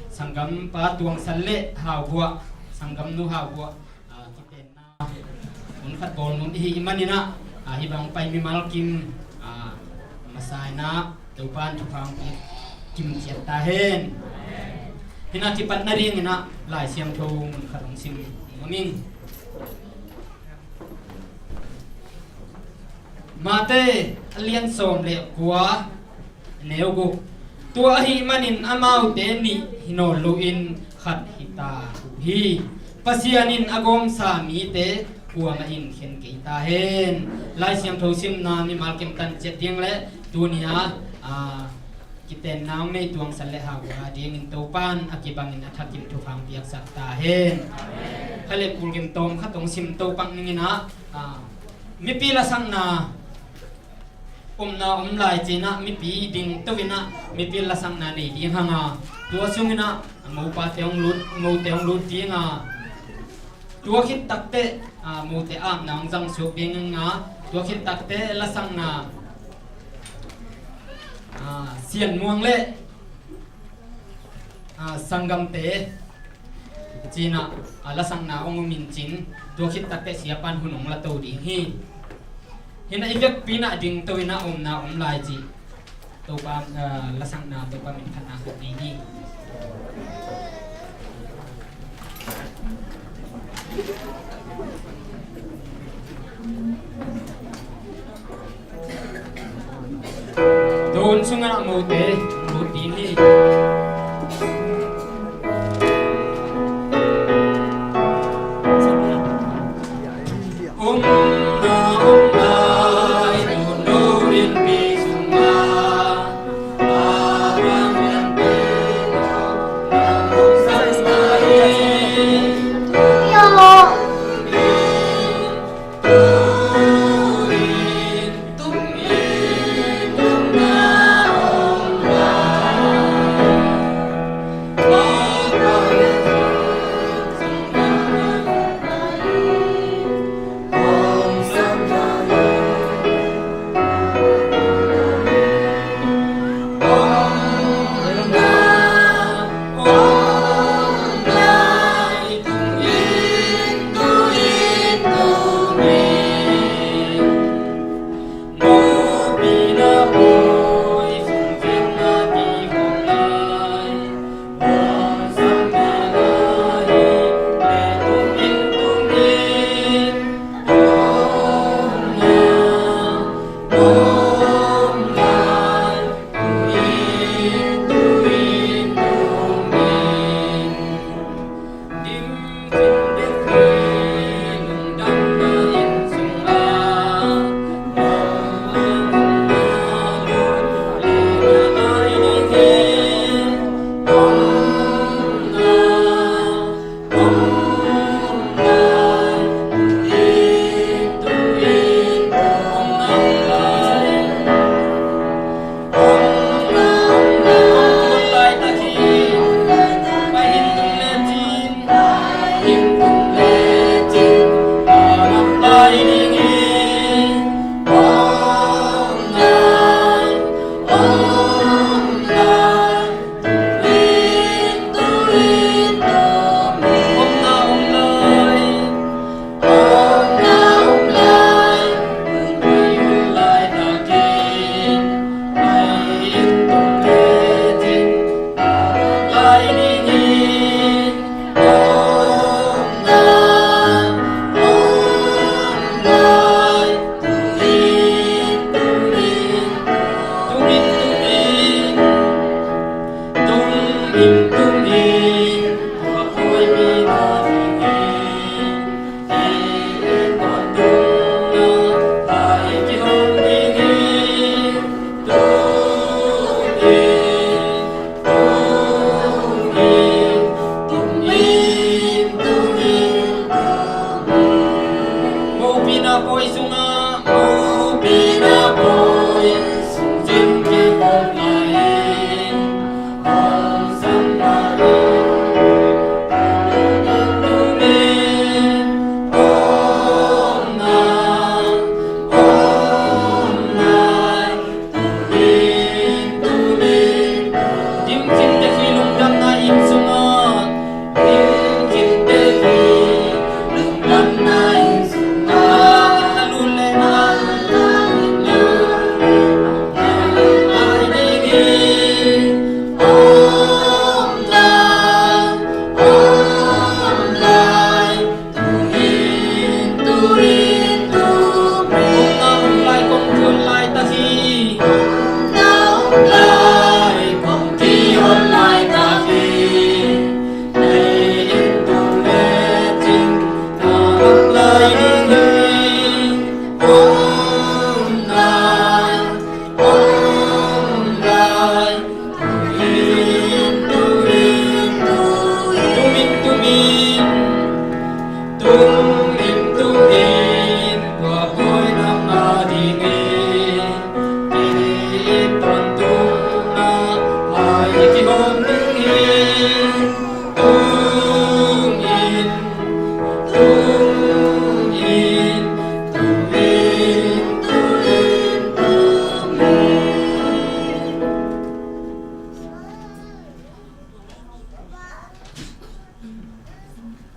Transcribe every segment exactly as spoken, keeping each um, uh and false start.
Sanggampa Tuang San le Hau Buah, sanggamnu Hau Buah, ah, kitenna hun khat bawl nuam i hih manin ah, ah, hih bang pai mimal kim, ah, masa in ah Topa'n thupha hong pia kim ciat ta hen. Hi in ah, kipatna dingin ah Lai Siangtho mun khat hong sim nuam ing. Mate a lian sawm le kua, neu guk. Tua ahih manin amaute nih hi nawn loin khat hi ta uh hi. Pasian in a gawmsa mite kuamah in khen kei ta hen. Lai Siangtho simna mimal kim tan ciat ding le tuni-a, ah, kitenna hong nei Tuang San le Hau Buah a dingin Topa'n a kibangin a thakin thupha hong piaksak ta hen. Kha le kul kim tawm khat hong sim to pak ning in ah, ah, mipi lasakna omna om lai ci-in ah mipi ding to in ah mipi lasakna nei ding hang a, tua sungin ah mopate hong lut, mote hong lut ding a, tua khit takteh, ah, mote apna hong zang suk ding hang a, tua khit takteh lasakna, ah, Sian Muang le, ah, sanggamte ci-in ah, ah, lasakna hong om in cin, tua khit takteh siapa'n hun hong la to ding hi. Hi in ah i vekpi in ah ding to in ah omna om lai ci. Topa, ah, lasakna Topa min phatna khat nei ni. Tun sungah mote lut ding hi. Om na om lai, om no in pi sungah, a bang yan pe, om na om lai.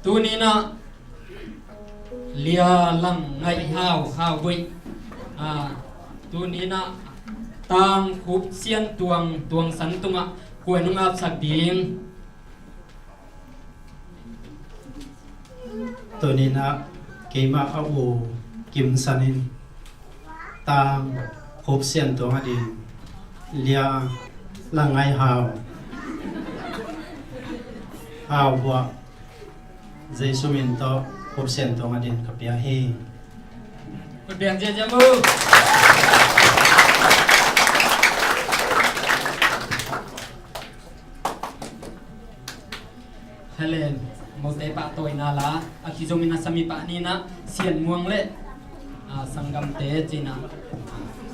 Tuni-in ah Lia Lang Ngaih Hau, Hau Guih. Ah, tuni-in ah Tang Khup Sian Tuang, Tuang San tungah kuai nung apsak ding. Tuni-in ah keimah a u Kim San in Tang Khup Sian Tuang a din Lia Lang Ngaih Hau, Hau Buah, Jesu min tawh Khup Sian Tuang a din ka pia hi. Khut beng ziahziah mu. Helen, mote pahtawina la, a kizomin a sami pah ni-in ah Sian Muang le, ah, sanggamte ci-in ah,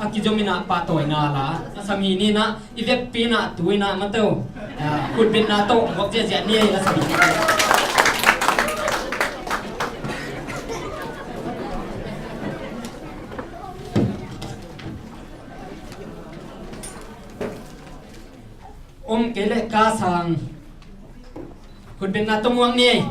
a kizomin ah pahtawina la, a sami ni-in ah i vekpi-in ah tu-in ah mate uh, ah, khutbetna tawh vok ziahziah ni ei, a sami. Om kei leh Ka Sang, khutbetna tawh muang ni.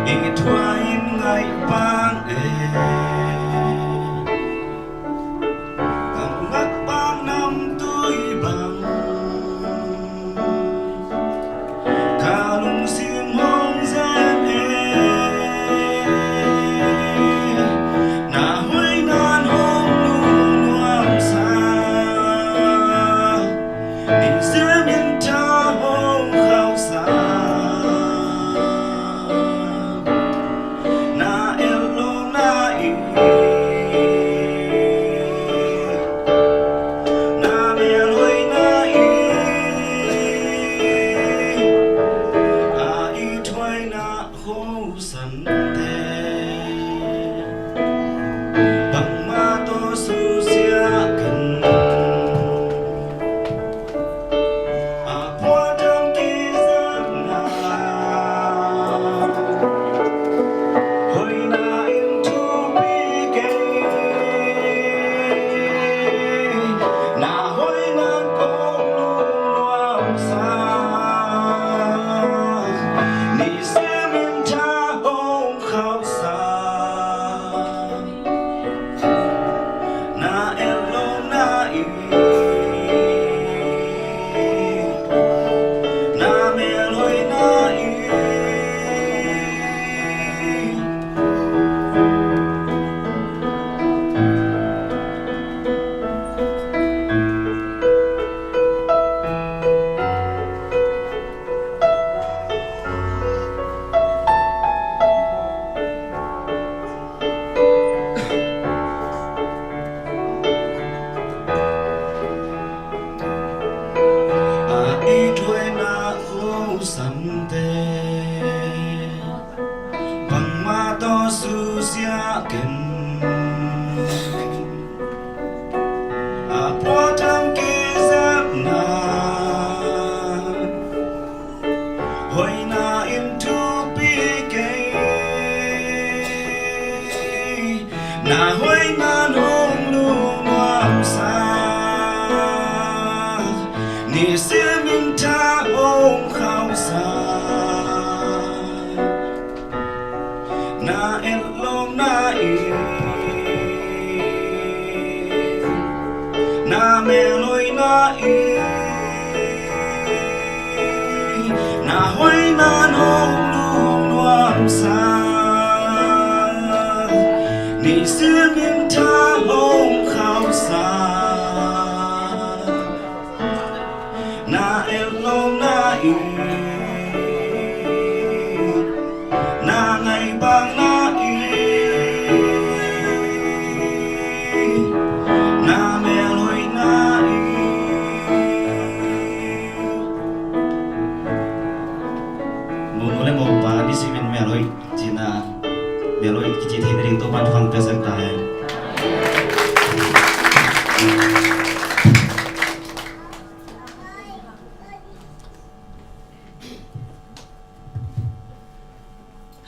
I thuain ngaih bang e, kam ngak bang namtui bang, ka lungsim hong zem e, na hoihna in hong lungnuamsa. Ni sim in tha hong khauhsa, na et lawhna in, na mel hoihna in, a it huaina Khosante bangmah tawh susia ken, a puatham kizepna, hoihna in thupi kei, na hoihna kong lungnuamsa, ni sim in tha hong khauhsa, na et lawhna in, na mel hoihna in. A it huaina khosante bangmah tawh susia ken, a puatham kizepna, hoihna in thupi kei, na hoihna in hong lungnuamsa, ni sim in tha hong khauhsa, na et lawhna in, na mel hoihna in. Huaina nong lungnuamsa, ni simin tha hong khauhsa, na et lawmna in, na ngaihbakna in, na melhoihna in. Monu le mopa ni simin melhoih cihna, melhoih kici theihna ding Topa'n thupha piaksak ta hen.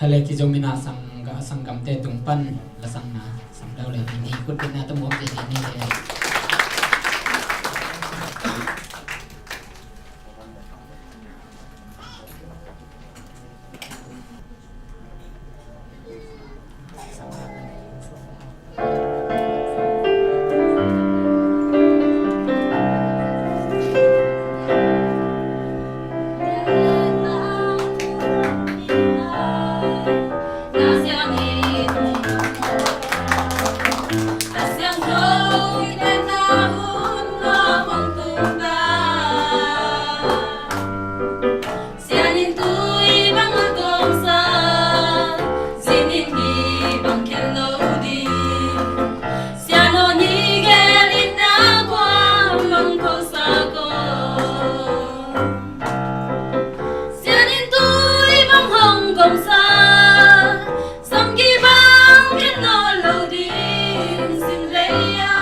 Hale, kizo mina sang, sanggamte tung pan la sangna sang dau le ni, khut bengna tawh muak ni ni le. Sianin tui bang a kongsa, zinin mi bang khen lo ding. Siano ni gelin na kuam bang kongsa ko. Sianin tui bang hong kongsa, samki bang khen lo ding sim lei a.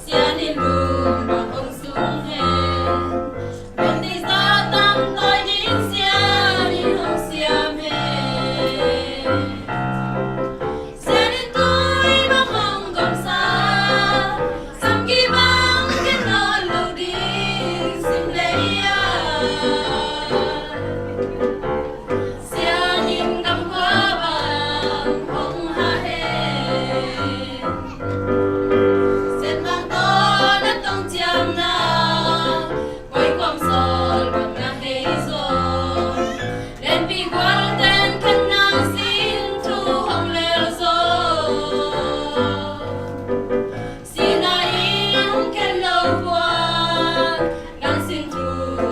Sianin lum bang hong sung hen. Bang deih zah tangtawi ding sianin hong siam hen. Sianin tui bang hong gomsa, samki bang khen nawn lo ding sim lei a. Sianin gamkua bang hong hah hen. Sian bang tawh na tong ciamna, koi kuam sawl bang na hei zaw. Lenpi gual ten khen nang sin thu hong lel zaw. Sihna in hong khen lo buan, nang sin thu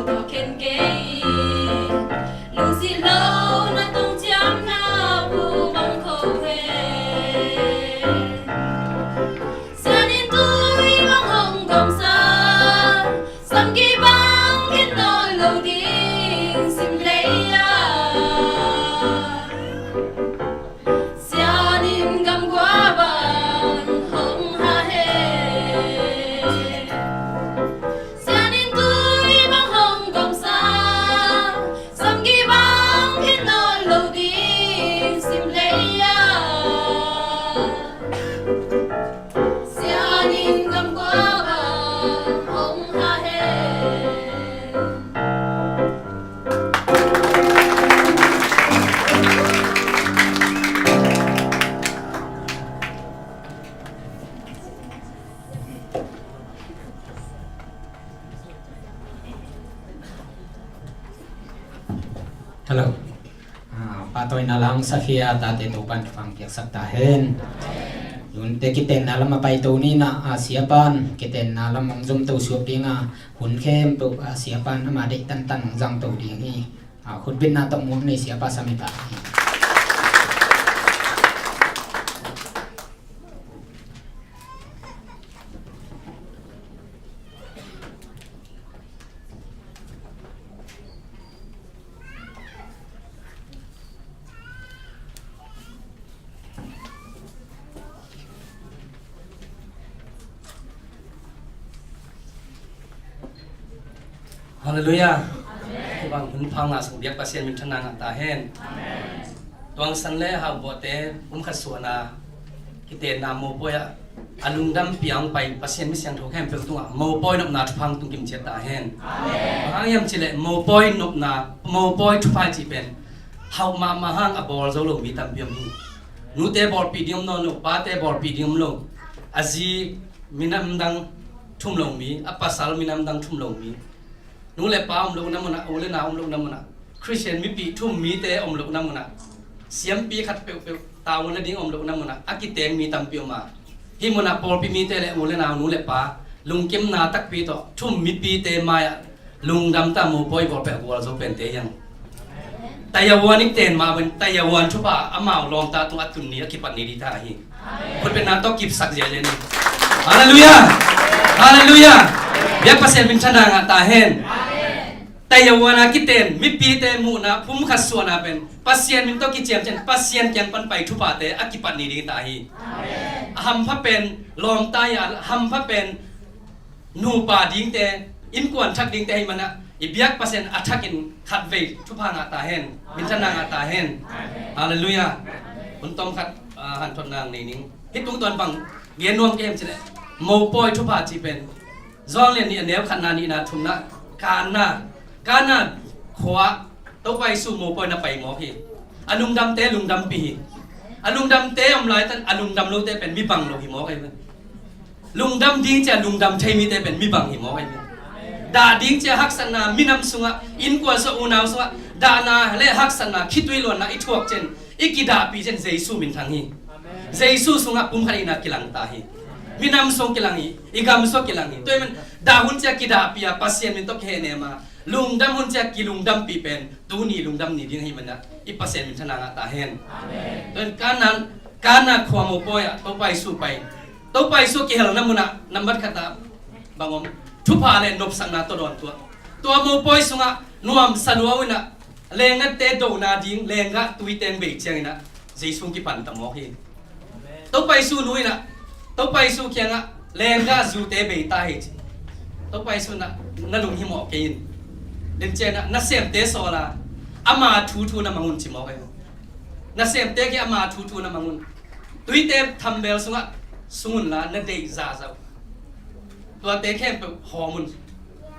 tawh khen kei in. Lungsit lo na tong ciamna pu bang kho hen. Sianin tui bang hong gomsa, samki bang khen nawn lo ding sim lei a. Sianin gamkua bang hong hah hen. Sianin tui bang hong gomsa, samki bang khen nawn lo ding sim lei a. Sianin gamkua bang hong hah hen. Hello. Ah, pahtawina lam sakhia tate Topa'n thupha piaksak ta hen. Nunte kitenna lam a paito ni na, ah, siapa'n kitenna lam hong zomto suak ding a, hun khempeuh ah siapa'n ama deih tantan hong zangto ding hi. Ah, khutbetna tawh muak ni siapa Samipa. Halleluiah. Amen. Kibang hun pha ngah sak biak Pasian minthanna ngah ta hen. Amen. Tuangsan le Haubuahte pumkhat suahna kitenna mopawi ah a lungdampi a hong pai Pasian mi siangtho khempeuh tungah mopawi nopna thupha hong tung kim ciat ta hen. Amen. Bang hang hiam cih leh mopawi nopna, mopawi thupha cih pen hauh mahmah hang a bawl zo lo mi tampi om hi. Nute bawlpih ding om nawn lo, pate bawlpih ding om lo. A zi minam dang thum lo mi, a pasal minam dang thum lo mi, nu le pa om lohna munah, u le nau om lohna munah, Khristian mipi thum mite om lohna munah, siampi khat peuhpeuh tavuan nading om lohna munah a kiteng mi tampi om a, hih munah pawlpi mite le u le nau, nu le pa, lungkimna takpi tawh thum mipite mai-ah lungdam ta, mopawi bawl peuh gual zo pente hiang. Taiavuan i ten mah pen Taiavuan thupha amau lawmta tungah a tun ni, a kipat ni ding ta hi. Khutbetna tawh kipsak ziahziah ni. Halleluiah! Halleluiah! Biak Pasian minthanna ngah ta hen. Taiavuan a kiten mipite muhna pumkhat suahna pen Pasian min tawh kiciamciam, Pasian kiang pan pai thuphate a kipat ni ding ta hi. A hampha pen lawmta hi a, a hampha pen nupa dingte, innkuan thak dingte ahih manah i biak Pasian a thakin khatvei thupha ngah ta hen, minthanna ngah ta hen. Halleluiah. Hun tawm khat, ah, hanthotna nei ning. Hih tungtawn bang gen nuam ka hiam cih leh, mopawi thupha cih pen Johan lian nih a neu khatna, nihna, thumna, Kana, Kana khua Topa Jesu mopawi na pai mawk hi. A lungdamte lungdampih hi. A lungdamte om laitak a lungdam lote pen mi bang lo hi mawk ahi ve. Lungdam ding cia lungdam thei mite pen mi bang hi mawk ahi ve. Dah ding cia haksatna minam sungah, innkuan sungah, unau sungah dahna le haksatna, khitui luanna i thuak ciang, i kidahpih ciang Jesu minthang hi. Jesu sungah pumkhat ihna kilang ta hi. Minam sung kilang hi, i gam sung kilang hi. Tua ahih man dah hun cia kidahpih a, Pasian min tawh kihehnem a, lungdam hun cia kilungdampih pen tuni lungdam ni ding ahih manah i Pasian minthanna ngah ta hen. Amen. Tua in Kana, Kana khua mopawi ah Topa Jesu pai. Topa Jesu kihelna munah nambat khat ah bang om? Thupha le nopsakna tawh dawn tuah. Tua mopawi sungah nuamsa lua uh inah, lenggahte dona ding lenggah tuite hong bei cianginah Jesu kipan ta mawk hi. Topa Jesu nu inah, Topa Jesu kiangah lenggah zute bei ta hi ci. Topa Jesu inah, na lunghimawh kei in. Len cianginah nasemte sawl a, ama thuthu na mang un ci mawk ahi. Nasemte kiang ama thuthu na mang un. Tuite thambel sungah sung unla, na deih zahzah uh. Tuate khempeuh hawm un.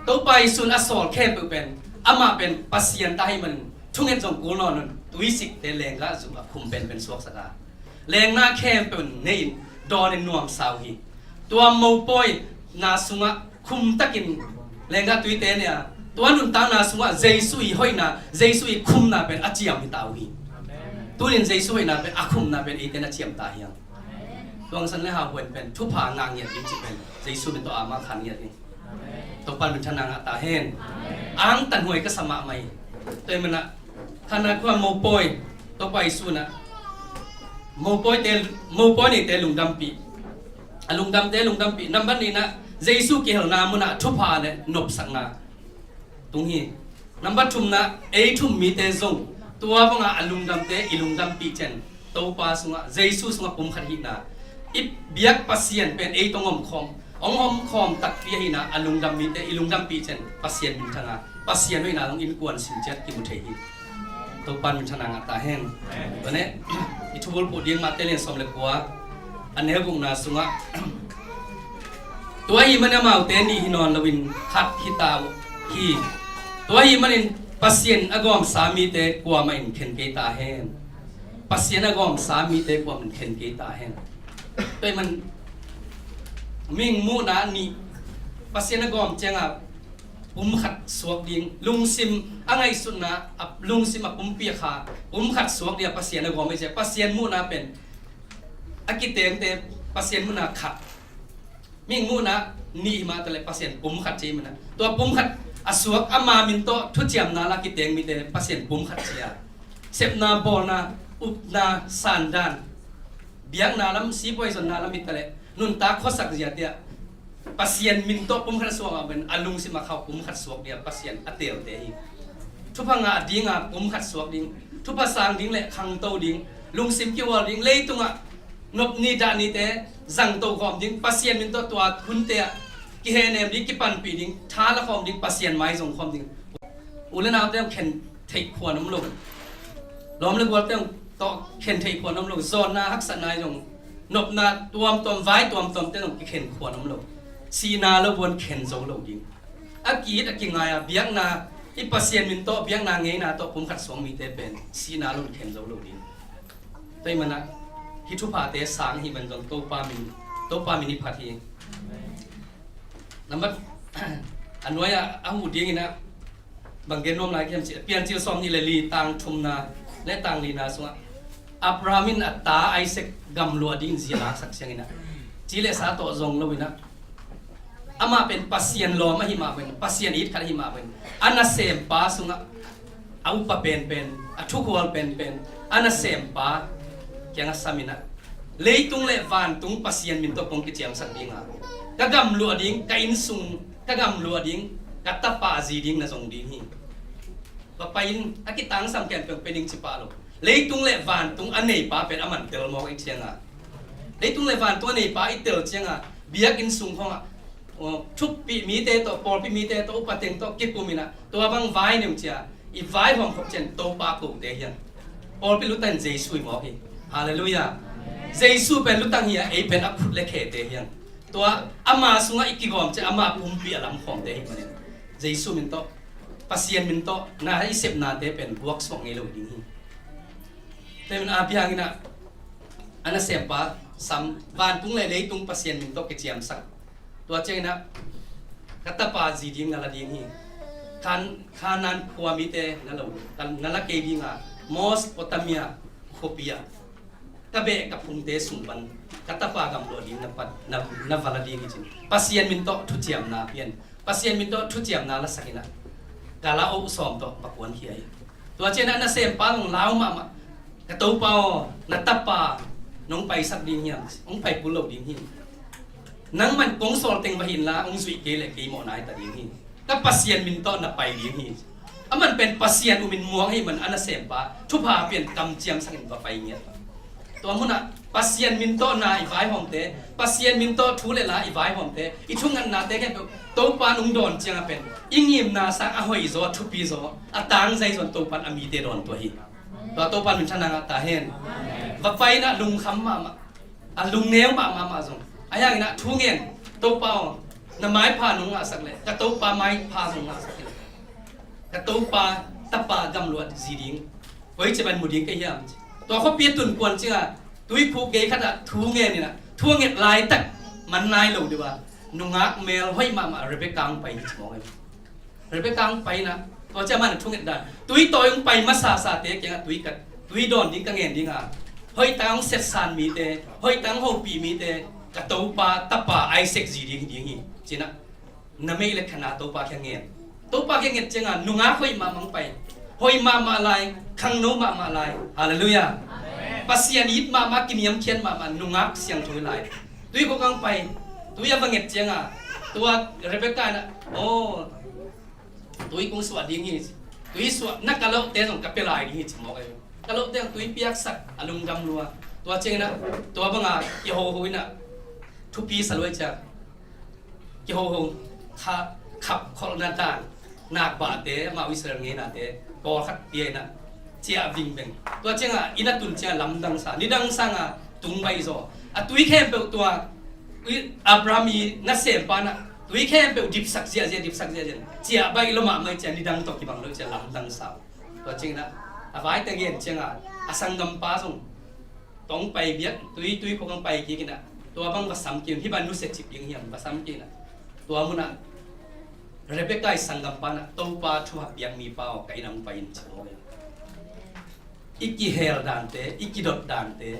Topa Jesu in a sawl khempeuh pen, amah pen Pasian ta ahih manin thunget zong kul nawn un. Tuisikte lenggah zu a khum penpen suaksak a, lenggah khempeuh nei in dawn in nuamsa uh hi. Tua mopawi na sungah khumtakin lenggah tuite ne a, tua nuntakna sungah Jesu i hoihna, Jesu i khumna pen a ciam hi ta uh hi. Tunin Jesu hoihna pen, a khumna pen eite na ciam ta hi hang. Tuangsan le Haubuah pen thupha ngah ngiat ding cih pen Jesu min tawh ama khan ngiat hi. Topa minthanna ngah ta hen. Ang tanhuai ka sa mahmah hi. Tua ahih manah Kana khua mopawi, Topa Jesu inah mopawite, mopawi neite lungdampih. A lungdamte lungdampih. Nambat nihna, Jesu kihelna munah thupha le nopsakna tung hi. Nambat thumna, ei thum mite zong tua bangah a lungdamte i lungdampih ciang Topa sungah, Jesu sungah pumkhat hihna, i biak Pasian pen ei tawh hong omkhawm, hong omkhawm takpi ahihna a lungdam mite i lungdampih ciang Pasian minthang a, Pasian hoihna zong innkuan sim ciat kimu thei hi. Topa minthanna ngah ta hen. Tua ne, i thubulphuh ding Mate lian sawm le kua, a neu gukna sungah, tua ahih manin amaute nih hi nawn loin khat hi ta uh hi. Tua ahih manin Pasian a gawmsa mite kuamah in khen kei ta hen. Pasian a gawmsa mite kuamah in khen kei ta hen. Tua ahih man mihing muhna nih, Pasian a gawm ciangah pumkhat suak ding, lungsim a ngaihsutna, a lungsim a pumpi a kha pumkhat suak ding a Pasian a gawm ahih ciang, Pasian muhna pen a kitengte Pasian muhna khat. Mihing muhna nih hi mah taleh Pasian pumkhat ci hi mah na. Tua pumkhat a suak, ama min tawh thuciamna la kiteng mite Pasian pumkhat ci a, sepna, bawlna, upna, sandan, biakna lam, sipuai zonna lam hi taleh, nuntak khuasak zia tiah Pasian min tawh pumkhat suak a, ben a lungsim a kha uh pumkhat suak dia Pasian a teelte hi. Thupha ngah ding a pumkhat suak ding, thupha sang ding le khangto ding, lungsim kihual ding, leitungah nop ni dah nite zangto khawm ding, Pasian min tawh tua hunte ah kihehnem ding, kipanpih ding, tha la khawm ding, Pasian mai zong khawm ding. U le naute hong khen theih khuan om lo. Lawm le gualte hong tawh khen theih khuan om lo, zawnna haksatna zong, nopna tuamtuam, vai tuamtuam te zong kikhen khuan om lo. Sihna lo buan khen zo lo ding. A ki-it a kingai a biakna, i Pasian min tawh biakna ngeina tawh pumkhat suang mite pen sihna lo khen zo lo ding. Tua ahih manin ah hih thuphate sang ahih man zong Topa min, Topa min i phat hi. Nambat a nuai-ah a huh dingin ah bang gen nuam lai ka hiam cih leh, Piancil sawmnih le li, tang thumna le tang lina sungah Abraham in a ta Isaac gamluah dingin zi a laksak ciangin ah, ci le sa tawh zong loin ah, amah pen Pasian lawm ahih mah bangin, Pasian it khat ahih mah bangin, a nasempa sungah a upa penpen, a thukhual penpen, a nasempa kiangah samin ah, leitung le vantung Pasian min tawh kong kiciamsak ding a, ka gamluah ding, ka innsung, ka gamluah ding, ka tapa zi ding na zong ding hi. Va pai in, a kitangsam khempeuh pe ning ci pah lo. Leitung le vantung a neipa pen aman tel mawk i ciangin ah, leitung le vantung a neipa i tel ciangin ah, biakinn sung khawngah, aw, thuppih mite tawh, pawlpi mite tawh, upa teng tawh kipum in ah, tua bang vai neu cia, i vaihawm khop ciang Topa kote hi hang. Pawlpi lutang in Jesu hi mawk hi. Halleluiah. Jesu pen lutang hi a, ei pen a khut le khete hi hang. Tua ama sungah i kigawm ciang ama pumpi a lamkhawmte hi manin, Jesu min tawh, Pasian min tawh na i sepnate pen guaksuak ngei lo ding hi. Tua ahih manin Abraham in ah, a nasempa sam, vantung le leitung Pasian min tawh kiciamsak. Tua ciangin ah, ka tapa zi ding na la ding hi. Kan, Kanaan khua mite na lo, kan, na la kei ding a, Mesopotamia khuapi ah ka beh ka phungte sung pan ka tapa gamluah ding na pat, na, na va la ding hi ci-in Pasian min tawh thuciamna pian, Pasian min tawh thuciamna lasak in ah, ka la-oh sawm tawh va kuankhia hi. Tua ciangin ah nasempa zong lau mahmah, ka topa aw, na tapa nong paisak ding hiam, hong pai kul lo ding hi. Nangman kong sawl teng va hi inla, hong zuih kei leh kei mawh nai ta ding hi. Ka Pasian min tawh na pai ding hi. Aman pen Pasian um in muang ahih man a nasempa thupha pian kamciamsak in va pai ngiat. Tua munah Pasian min tawh na i vaihawmte, Pasian min tawh thu le la i vaihawmte, i thungatnate khempeuh Topa in hong dawn ciangah pen i ngimna sang a hoih zaw, a thupi zaw, a tangzai zaw in Topa in a mite dawn tuah hi. Tua Topa in minthanna ngah ta hen. Va pai in ah lungkham mahmah, a lungneu mahmah mah zong, ahih hangin ah thu ngen, Topa aw, na maipha nong ngahsak leh ka topa maipha zong ngahsak hi. Ka topa tapa gamluah zi ding, koici ban mu ding ka hiam? Tua khuapi a tun kuan ciangin ah tuikhuk gei khatah thu ngen in ah, thu a nget laitak man nai lo deuh a, nungak mel hoih mahmah Rebekah hong pai hi ci mawk hi. Rebekah hong pai in ah, tua ciang amah in a thunget dan, tui tawi hong pai masasate kiangah tui ka, tui dawn ding ka ngen ding a, hoih tak hong setsan mite, hoih tak hong hopih mite, ka topa tapa Isaac zi ding hi ding hi, ci-in ah, na meih le khan a Topa kiang ngen. Topa kiang nget ciangin nungak hoih mahmah hong pai, hoih mahmah lai, khangno mahmah lai. Halleluiah. Pasian it mahmah, kiniamkhiat mahmah, nungak siangtho lai. Tuikhuk hong pai, tui a va nget ciangin, tua Rebekah in ah, aw, tui kong suah ding hi, tui suah na ka lohte zong ka pia lai ding hi ci mawk hi. Ka lohte zong tui piaksak, a lungdam lua. Tua ciangin ah, tua banga kihoho in ah, thupi sa lua hi ciang, kihoho, kha, khap kholhna dan, nakbahte, amau Israel ngeinate pawlkhat pia in ah, ciah vingveng. Tua ciangin inn a tun ciangin lamdang sa, nidang sangin tung baih zaw. A tui khempeuh tua, ui, Abraham i nasempa in ah tui khempeuh dipsak ziahziah, dipsak ziahziah, ciah baih lua mahmah hi ciang, nidang tawh kibang lo hi ciang lamdang sa. Tua ciangin ah, a vaite gen ciangin, a sanggampa zong tawh hong pai biak, tui, tuikhuk hong pai kik in ah, tua bang va sam kei un, hih bang nusia cip ding hiam, va sam kei in ah, tua munah Rebekah i sanggampa in ah, Topa thu a piak mipa aw, ka inn ah hong pai in ci mawk hi. I kihel dante, i kidot dante,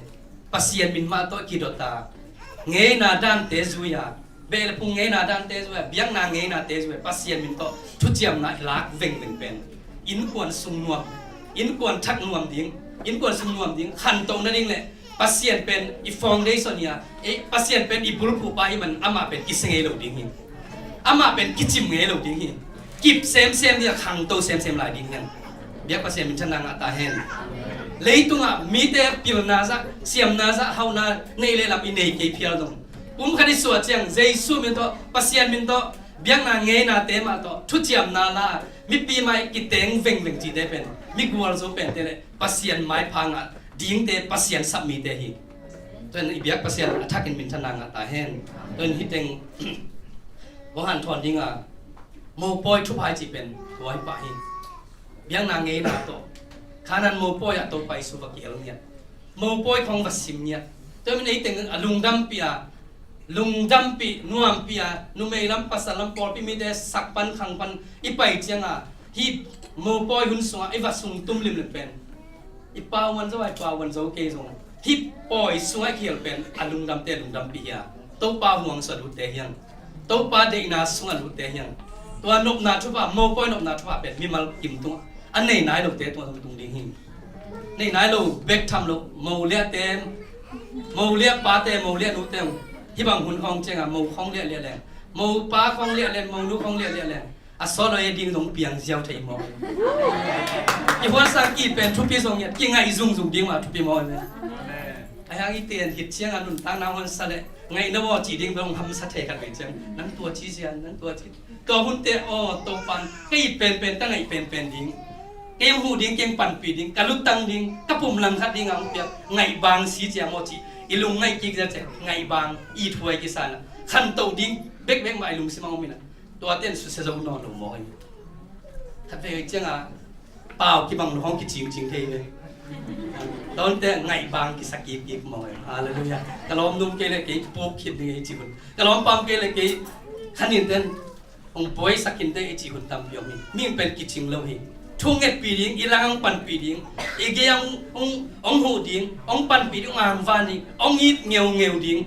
Pasian min mah tawh i kidot a, ngeina dante zui a, beh le phung ngeina dante zui a, biakna ngeinate zui a, Pasian min tawh thuciamna i lak vengveng pen, innkuan sung nuam, innkuan thak nuam ding, innkuan sung nuam ding, khantoh nading le Pasian pen i foundation hi a, eh, Pasian pen i bulphuhpa ahih man amah pen kisia ngei lo ding hi. Amah pen kicim ngei lo ding hi. Kip semsem ding a, khangto semsem lai ding hi. Biak Pasian minthanna ngah ta hen. Leitungah mite pilna zah, siamna zah, hauhna neih le lam i nei kei phial zong, pumkhat i suah ciang Jesu min tawh, Pasian min tawh, biakna ngeinate mah tawh thuciamna la a, mipi mai kiteng vengveng cihte pen, migualzo pente le Pasian maipha ngah dingte Pasian sap mite hi. Tua in i biak Pasian a thakin minthanna ngah ta hen. Tua in hih teng hong hanthawn ding a, mopawi thupha i cih pen tua hi pah hi. Biakna ngeina tawh Kanaan mopawi ah Topa Jesu va kihel ngiat, mopawi khawng va sim ngiat. Tua in ei teng a lungdampih a, lungdampih, nuampih a, numei lam, pasal lam, pawlpi mite sak pan, khang pan i pai ciang a, hih mopawi hun sungah i va sung tum limlim pen i pau man zo a, i pau man zo kei zong, hih pawi sungah i kihel pen a lungdamte lungdampih hi a, Topa huang sungah lutte hi hang, Topa deihna sungah lutte hi hang. Tua nopna thupha, mopawi nopna thupha pen mimal kim tungah a nei nai lote tungah zong tung ding hi. Nei nai lo bek tham lo, mo liahte, mo liah pate, mo liah nute, hih bang hun khawng ciang a mo khawng liah liah leng, mo pa khawng liah leng, mo nu khawng liah liah leng, a sawt lo e ding zong piang ziau thei maw? I huansa ki pen thupi zong ngiat, kingaih zungzung ding mah thupi maw? Ahi hang i ten hit ciang a nuntakna huansa le ngaihna maw ci ding bel hong hamsa thei khat ve ciang, nang tua ci zian, nang tua ci. Tua hunte aw, Topan kei penpen, ka ngaih penpen ding, kei hong huh ding, kei hong panpih ding, ka lutang ding, ka pum langkhat ding a hong piak ngaihbang si ciang maw ci. I lungngaih kik zia ciang ngaihbang i thuai kisana khantoh ding bekbek mah i lungsim a om ina. Tuate in susia zo nawn lo maw? Khat vei ciangah pau kibang lo hong kicingcing thei ve. Tuate ngaihbang kisa kikik maw? Halleluiah. Ka lawm num kei le kei puk khit ding ei ci hun, ka lawm pam kei le kei khanin ten hong puaisak khin te ei ci hun tampi om hi. Mihing pen kicing lo hi. Thu ngetpih ding, i lang hong panpih ding, i gei hong, hong, hong huh ding, hong panpih ding, hong angvan ding, hong it ngeungeu ding.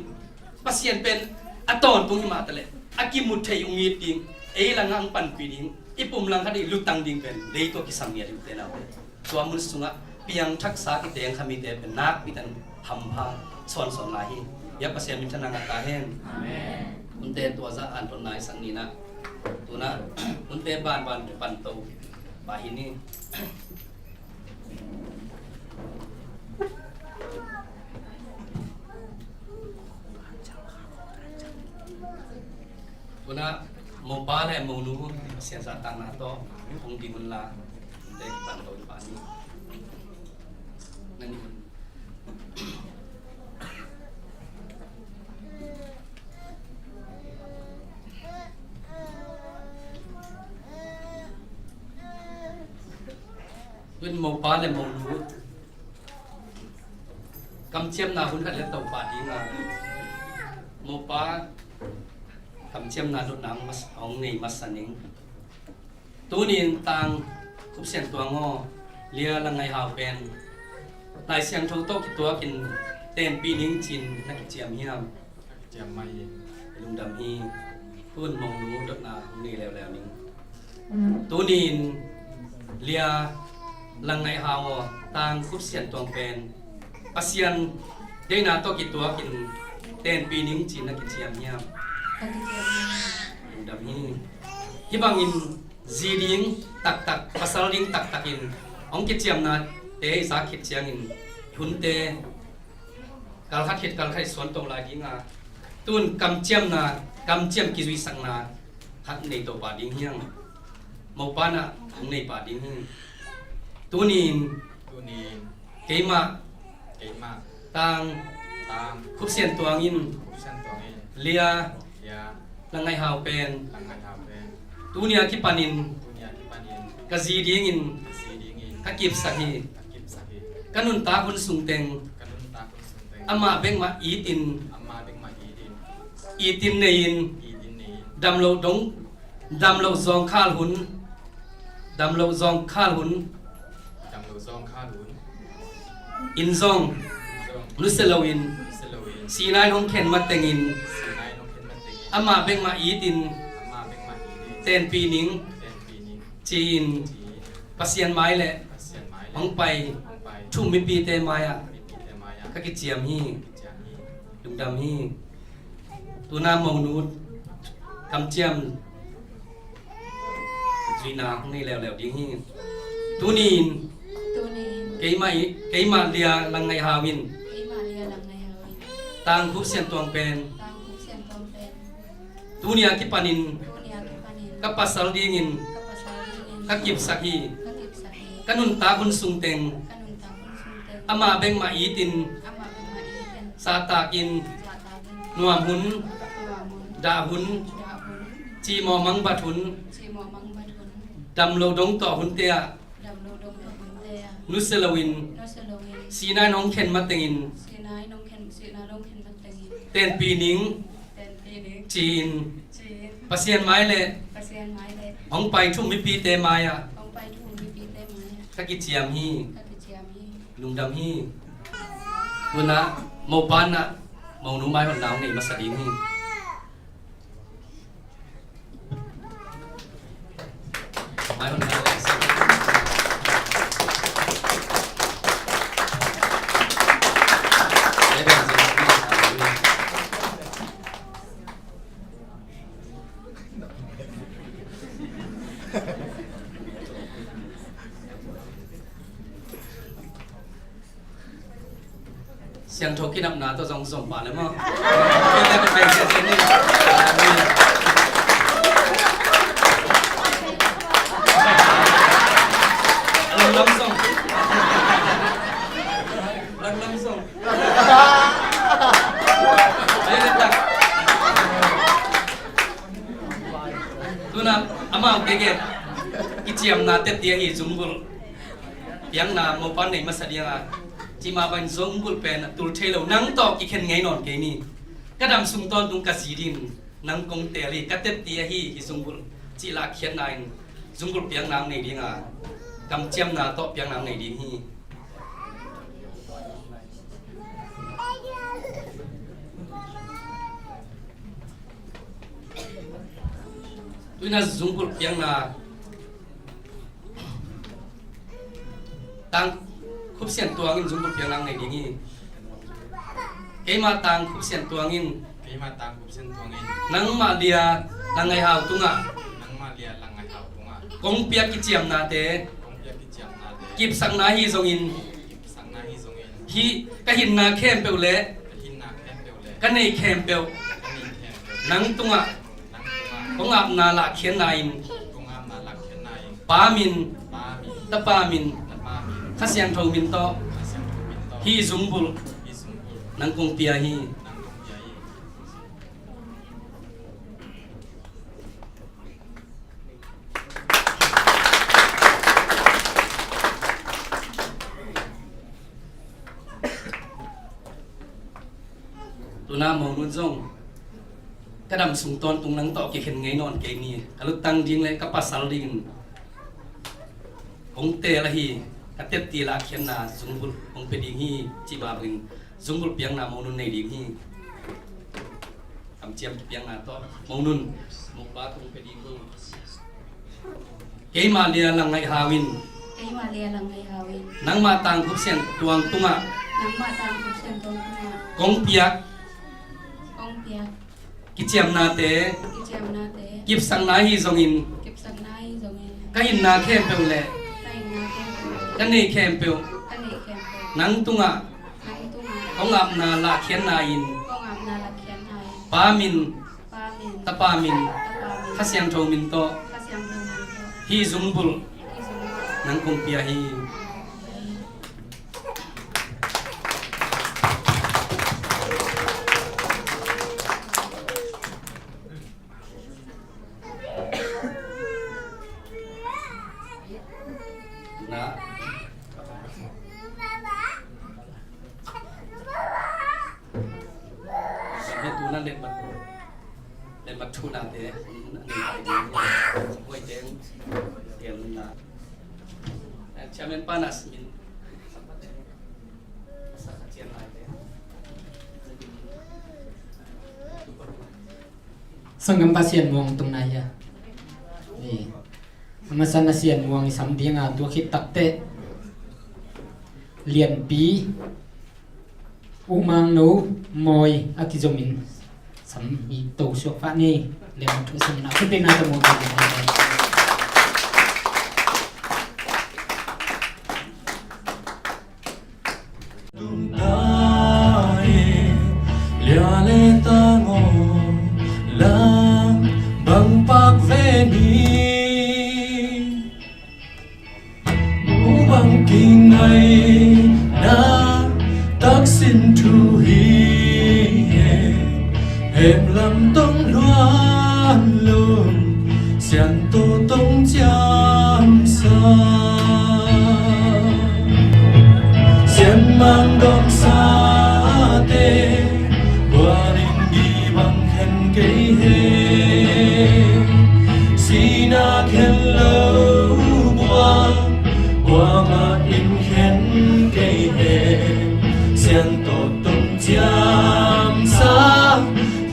Pasian pen a tawntung hi mah taleh a kimu thei hong it ding, ei langah hong panpih ding, i pum langkhat i lutang ding pen lei tawh kisam ngiat ding te nau pen. Tua mun sungah piangthaksa kiteng kha mite pen nakpi tan hampha sawnsawn lai hi. Biak Pasian minthanna ngah ta hen. Amen. Hunte tua zah an tonnaih sak nina. Tuna hunte banban kipan to pah hi ni. Tuna mopa le monu Pasian zahtakna tawh hong ding unla, te kipan lo pah ni. Nani un. Tun mopa le monu kamciamna hun khat le to pah ding a, mopa kamciamna dotna hong mas-, hong nei masa ning. Tunin Tang Khup Sian Tuang aw, Lia Lang Ngai Hau pen Lai Siangtho tawh kituakin tenpih ning cin na kiciam hiam? Ciam mah hi. Lungdam hi. Tun monu dotna hong nei leuleu ning. Tunin Lia Lang Ngai Hau aw, Tang Khup Sian Tuang pen Pasian deihna tawh kituakin tenpih ning cin na kiciam hiam? Ka kiciam hi. Lungdam hi. Hih bangin zi ding taktak, pasal ding taktakin hong kiciamnate i zak khit ciangin hunte kalkhat khit kalkhat i suan to lai ding a, tun kamciamna, kamciam kizuisakna khat nei to pah ding hiang. Mopa na hong nei pah ding hi. Tunin, tunin keimah, keimah Tang, Tang Khup Sian Tuang in, Khup Sian Tuang in, Lia, Lia Lang Ngai Hau pen, Lang Ngai Hau pen, tuni a kipanin, tuni a kipanin ka zi dingin, ka zi dingin ka kipsak hi. Ka kipsak hi. Ka nuntak hun sungteng, ka nuntak hun sungteng amah bekmah itin, amah bekmah itin, itin nei-in, itin nei-in, damloh dong, damloh zawngkhal hun, damloh zawngkhal hun, damloh zawngkhal hun in zong, zong nusia loin, nusia loin, sihna in hong khen matengin, sihna in hong khen matengin amah bekmah itin, amah bekmah itin tenpih ning, tenpih ning ci-in, ci-in Pasian mai le, Pasian mai le hong pai, hong pai thu mipite mai-ah, mipite mai-ah ka kiciam hi. Ka kiciam hi. Lungdam hi. Tuna monu kamciam zuihna hong nei leuleu ding hi. Tunin, tunin keimah i, keimah Lia Lang Ngai Hau in, keimah Lia Lang Ngai Hau in Tang Khup Sian Tuang pen, Tang Khup Sian Tuang pen, tuni a kipanin, tuni a kipanin ka pasal dingin, ka pasal dingin ka kipsak hi. Ka kipsak hi. Ka nuntak hun sungteng, ka nuntak hun sungteng Amah bek mah itin, amah bek mah itin, sahtakin, sahtakin, nuam hun, nuam hun, dah hun, dah hun, cimawh mangbat hun, cimawh mangbat hun, dam lo dong tawh hunte ah, dam lo dong tawh hunte ah, nusia loin, nusia loin, sihna in hong khen matengin, sihna in hong khen, sihna in hong khen matengin, tenpih ning, tenpih ning, ci-in, ci-in, Pasian mai le, Pasian mai le, hong pai thum mipite mai-ah, hong pai thum mipite mai-ah, ka kiciam hi, ka kiciam hi. Lungdam hi. Tuna mopa in ah monu maihotna hong nei masa ding hi. Maihotna hong nei masa ding hi. Siangtho kinapna tawh zong zom pah le maw. Lam lam zong. Lam lam zong. Tuna amau keke kiciamna teti ahi zungbulh piakna mopa in nei masa ding a, cih mah bangin zungbulh pen a tul thei lo, nang tawh kikhen ngei nawn kei ni. Ka dam sung tawntung ka zi dingin nang kong teel hi, ka teti ahi hi zungbulh cih lahkhiatna in zungbulh piakna hong nei ding a, kamciamna tawh piakna hong nei ding hi. Tuna zungbulh piakna Tang Khup Sian Tuang in zungbulh piakna hong nei ding hi. Keimah Tang Khup Sian Tuang in, keimah Tang Khup Sian Tuang in, nangmah Lia Lang Ngai Hau tungah, nangmah Lia Lang Ngai Hau tungah kong piak kiciamnate, kong piak kiciamnate, kipsakna ahi zongin, kipsakna ahi zongin, hih ka hinna khempeuh le, ka hinna khempeuh le, ka neih khempeuh, ka neih khempeuh, nang tungah, nang tungah, kong apna lahkhiatna in, kong apna lahkhiatna in, Pa min, Pa min, Tapa min, Tapa min, Kha Siangtho min tawh, Kha Siangtho min tawh, hih zungbulh, hih zungbulh, nang kong pia hi. Nang kong pia hi. Tuna Monun zong ka dam sung tawntung nang tawh kikhen ngei nawn kei ni. Ka lutang ding le ka pasal dingin kong teel ahi, ka tepti lahkhiatna zungbulh kong pia ding hi, cih mah bangin zungbulh piakna Monun nei ding hi. Kamciam piakna tawh Monun, Mopa kong pia ding hi. Keimah Lia Lang Ngai Hau in, keimah Lia Lang Ngai Hau in, nangmah Tang Khup Sian Tuang tungah, nangmah Tang Khup Sian Tuang tungah kong piak, kong piak kiciamnate, kiciamnate, kipsakna ahi zongin, kipsakna ahi zongin, ka hinna khempeuh le, ka hinna khempeuh le, ka neih khempeuh, ka neih khempeuh, nang tungah, nang tungah, kong apna lahkhiatna in, kong apna lahkhiatna in, Pa min, Pa min, Tapa min, Tapa min, Kha Siangtho min tawh, Kha Siangtho min tawh, hih zungbulh, hih zungbulh, nang kong pia hi. Na. Sa he tu na let mat, let mat thu na te, na te, huai te, te na. Chairman pa na min. Sanggam pa Sian Muang tung nai hia. Ni. A masa na Sian Muang i sam ding a, tua khit takteh Lianpi, U Mang No, Mawi a kizomin sam i to suak pah ni. Lian thu sam na, khutbetna ta mu. Tung ta e, lia le ta ngo, lam bang pak ve ni. Mu bang king ai na. tawh tong ciamsa. Sianmang gawmsate gualin gih bang khen kei hen. Sihna khen lo buang kuamah in khen kei hen. Sian tawh tong ciamsa,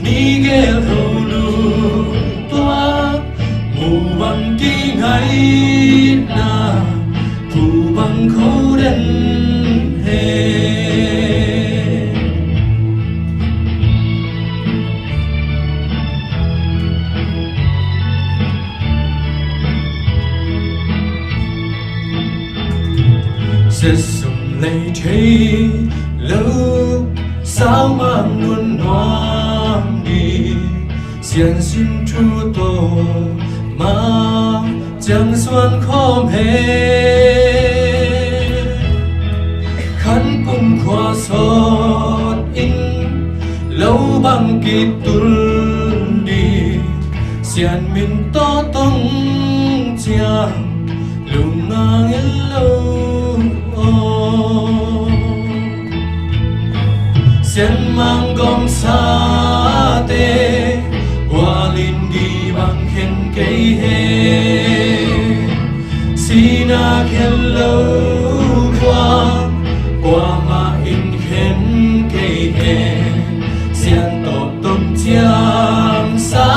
ni gel ho lungtuak, muh bang kingaihna, phuh bang kho den hen. Siatsum lei thei lo, saumang nunnuam ding, siansin thu tawh ma ciang suan khawm hen. Khan pum khua sawt in, lo bang kitul ding, sian min tawh tong ciam, lung ngang en lo aw. Sianmang gawmsate gualin gih bang khen kei hen. Sihna khen lo buang kuamah in khen kei hen. Sian tawh tong ciamsa,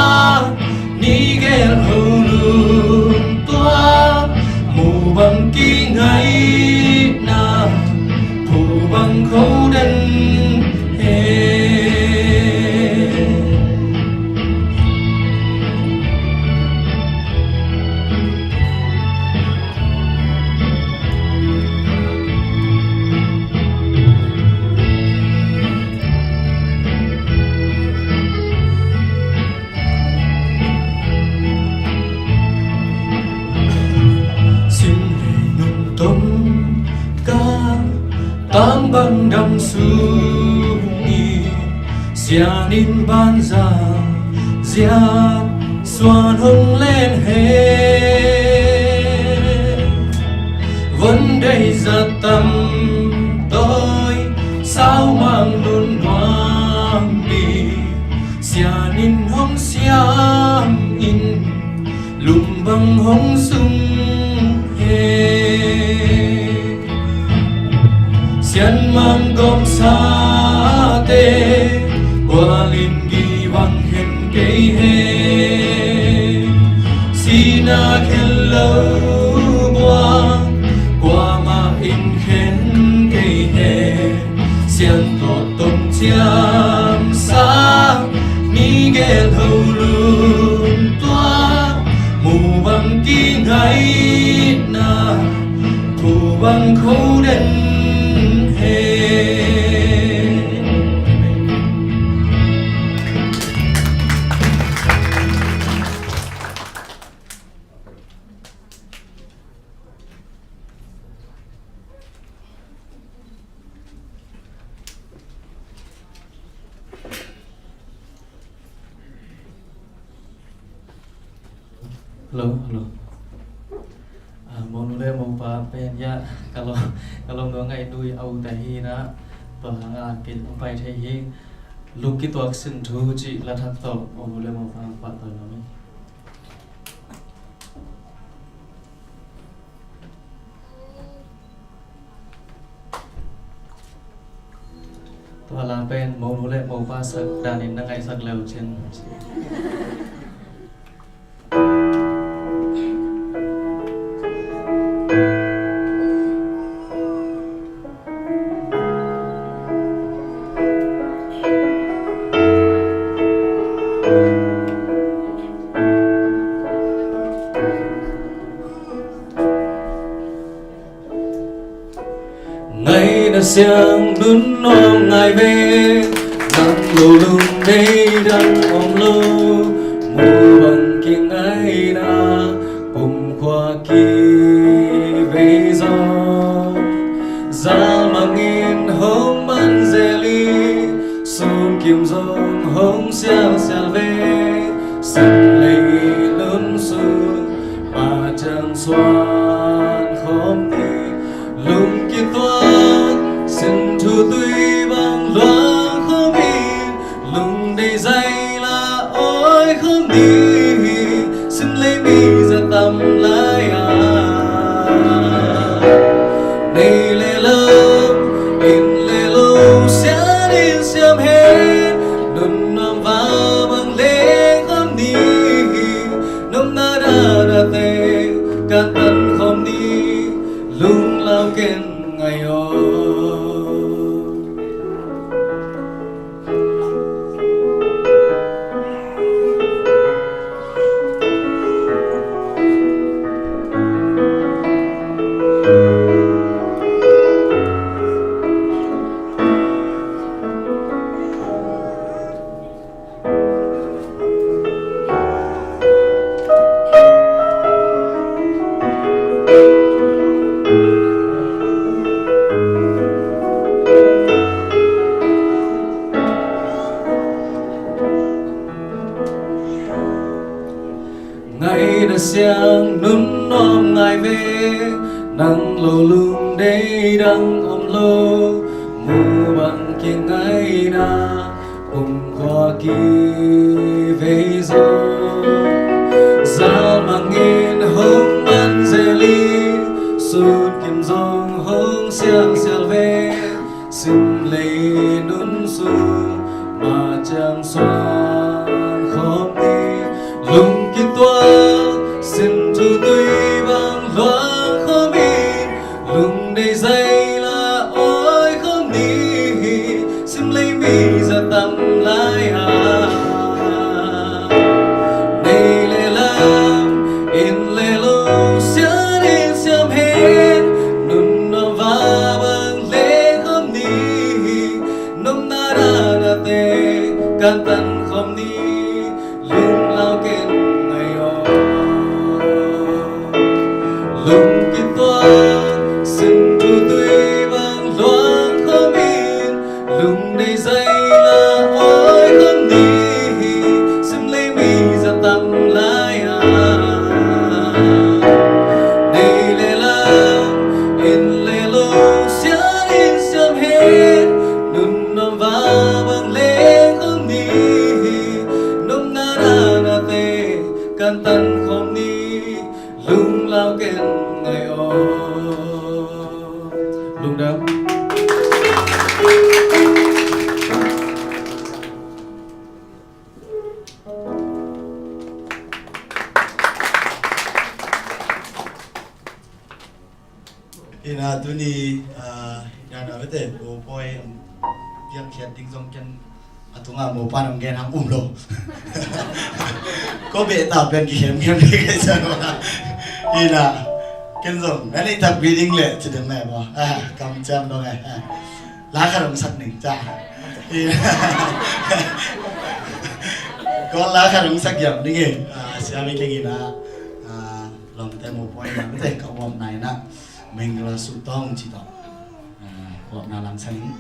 ni gel ho lungtuak, muh bang kingaihna, phuh bang kho den hen. Sim lei nung tong ka, tang bang dam sung hi, sian in banza ziat suan hong len hen. Von dei za tam tawi, saumang nunnuam ding, sian in hong siam in, lum bang hong sung hen. Sianmang gawmsate gualin gih bang khen kei hen. Sihna khen lo buang kuamah in khen kei hen. Sian tawh tong ciamsa, ni gel ho lungtuak, muh bang kingaihna, phuh bang kho den hen. Hello, hello. Ah, monu le mopa pen ya, ka lawm, ka lawm nuam ngai dui au ta hi na, tua hang a kin pai thei hi, luk kituak sin thu ci la thak tawh, monu le mopa pahtawi nuam hi. Tua la pen monu le mopa sak danin na ngaihsak leu cin. Ngaihna siang nunnuam ngai ve, nang lo lungdei dang om lo, muh bang kingaihna, pumkhua kivei zong, zalmang in hong man zel hi, sumkim zong hong sialsial ve, sim lei nun sung, suan khawm ni. Lungkituak sin thu tui bang luang khawm in, lungdei zai la awi khawm ni. Sim lei mi za tam lai a, nei le lam, inn le lo, sian in siam hen, nun nuam va bang leng khawm ni. Nopna dana te kan tan khawm ni, lunglau ken ngai aw. Ngaihna siang nun nuam ngai ve, nang lo lungdei dang om lo, mu bang kingaihna, um khua kivei zo. Zal mangin hong man zel i, sun kim zong hong sialsial ve. Sim lei nun sung ma ciang suan khawm ni. Lungkituak sin thu tui bang luang khawm in, lungdei zai la awi khawm ni. Sim lei mi za tam lai a, nei le lam, inn le lo, sian in siam hen, nun nuam va bang leng khawm ni. Nopna dana te kan tan khawm ni, lunglau ken ngai aw. Lungkituak sin thu tui bang luang khawm in, lungdei zai la awi khawm ni. Sim lei mi za tam lai a, nei le lam, inn le lo, sian in siam hen, nun nuam va bang leng khawm ni. Nopna dana te kan tan khawm ni, lunglau ken ngai aw. Lungdam. Ina tuni, ah, dana bete, bo poi, piang khiat ding zong ken a tunga mopa nong gen hang um lo. Ko beh ta pen kikhem khem ding kei sa lo. Ina, ken zong, na nei tak bi ding le, ci ding le bo. Ah, kam ciam dong eh. Ah. La khat hong sak ning ca. Ina. Ko la khat hong sak yam ding eh. Ah, siami keng ina. Ah, lawmte mopawi ina, mite ka uap nai na. Mengla sutong ci tawh. Ah, uap na lang sa ning.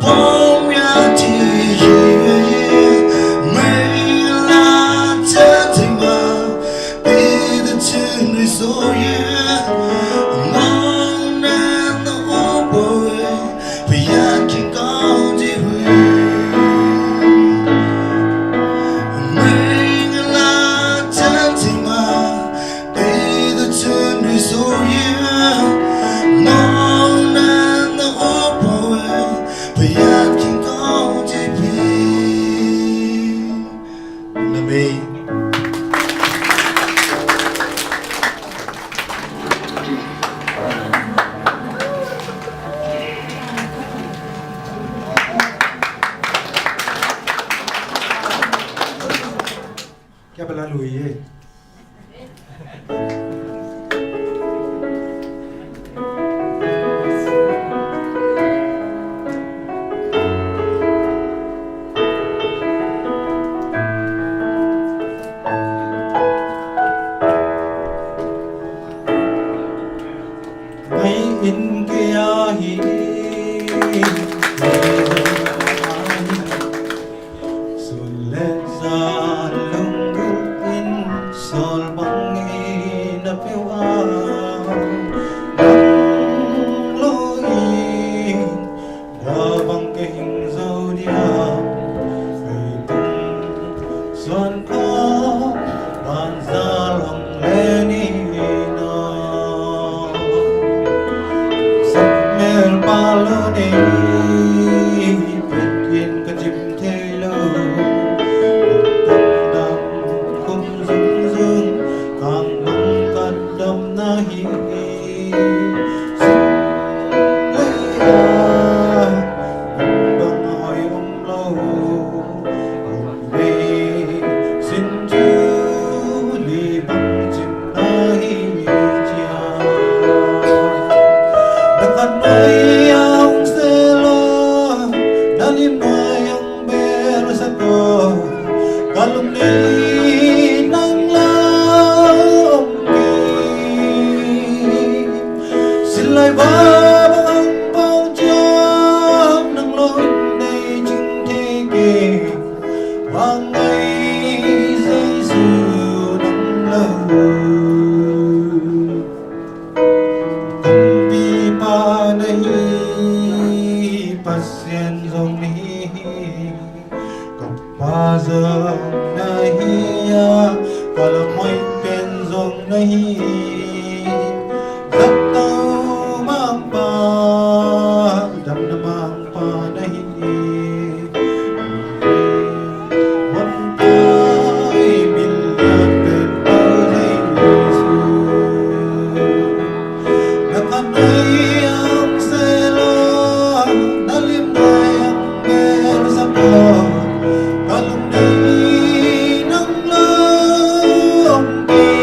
放眼地，没人拉着腿吗？背对着你说也，我难的我不会，不要听高的回。没人拉着腿吗？ Kia bala lui ye. Ngai in kei a hi, sun le zan lunggulh in sawl bang in a peuh a, nang lo in bua bang kei hing zo dia, kei tung suan khawm banza long le ni na. Sak mel pa lo nei, pet in ka cim thei lo. Tam dam khum zung zung, kang bang ka dam na hi. Sim le a, bang hoi om lo. Sin cu li bang cin na hi cia. Na khan nuai ang se lo, na lim nuai ang bel sa ko. Ka lum nei nang la om kei. Silai va bang ang pau ciam nang lo in nei cing thei kei. Bang ngai Jesu nang lo. Kumpipa na hi, Pasian zong na hi, ka Pa zong na hi a, ka lam hoih pen zong na hi. Zato mangpa, damna mang pa na hi. Wan pai min lian pen Pau Jesu. Na khan nuai ang se lo, na lim nuai ang bel sa ko. Ka lum nei nang lo om kei.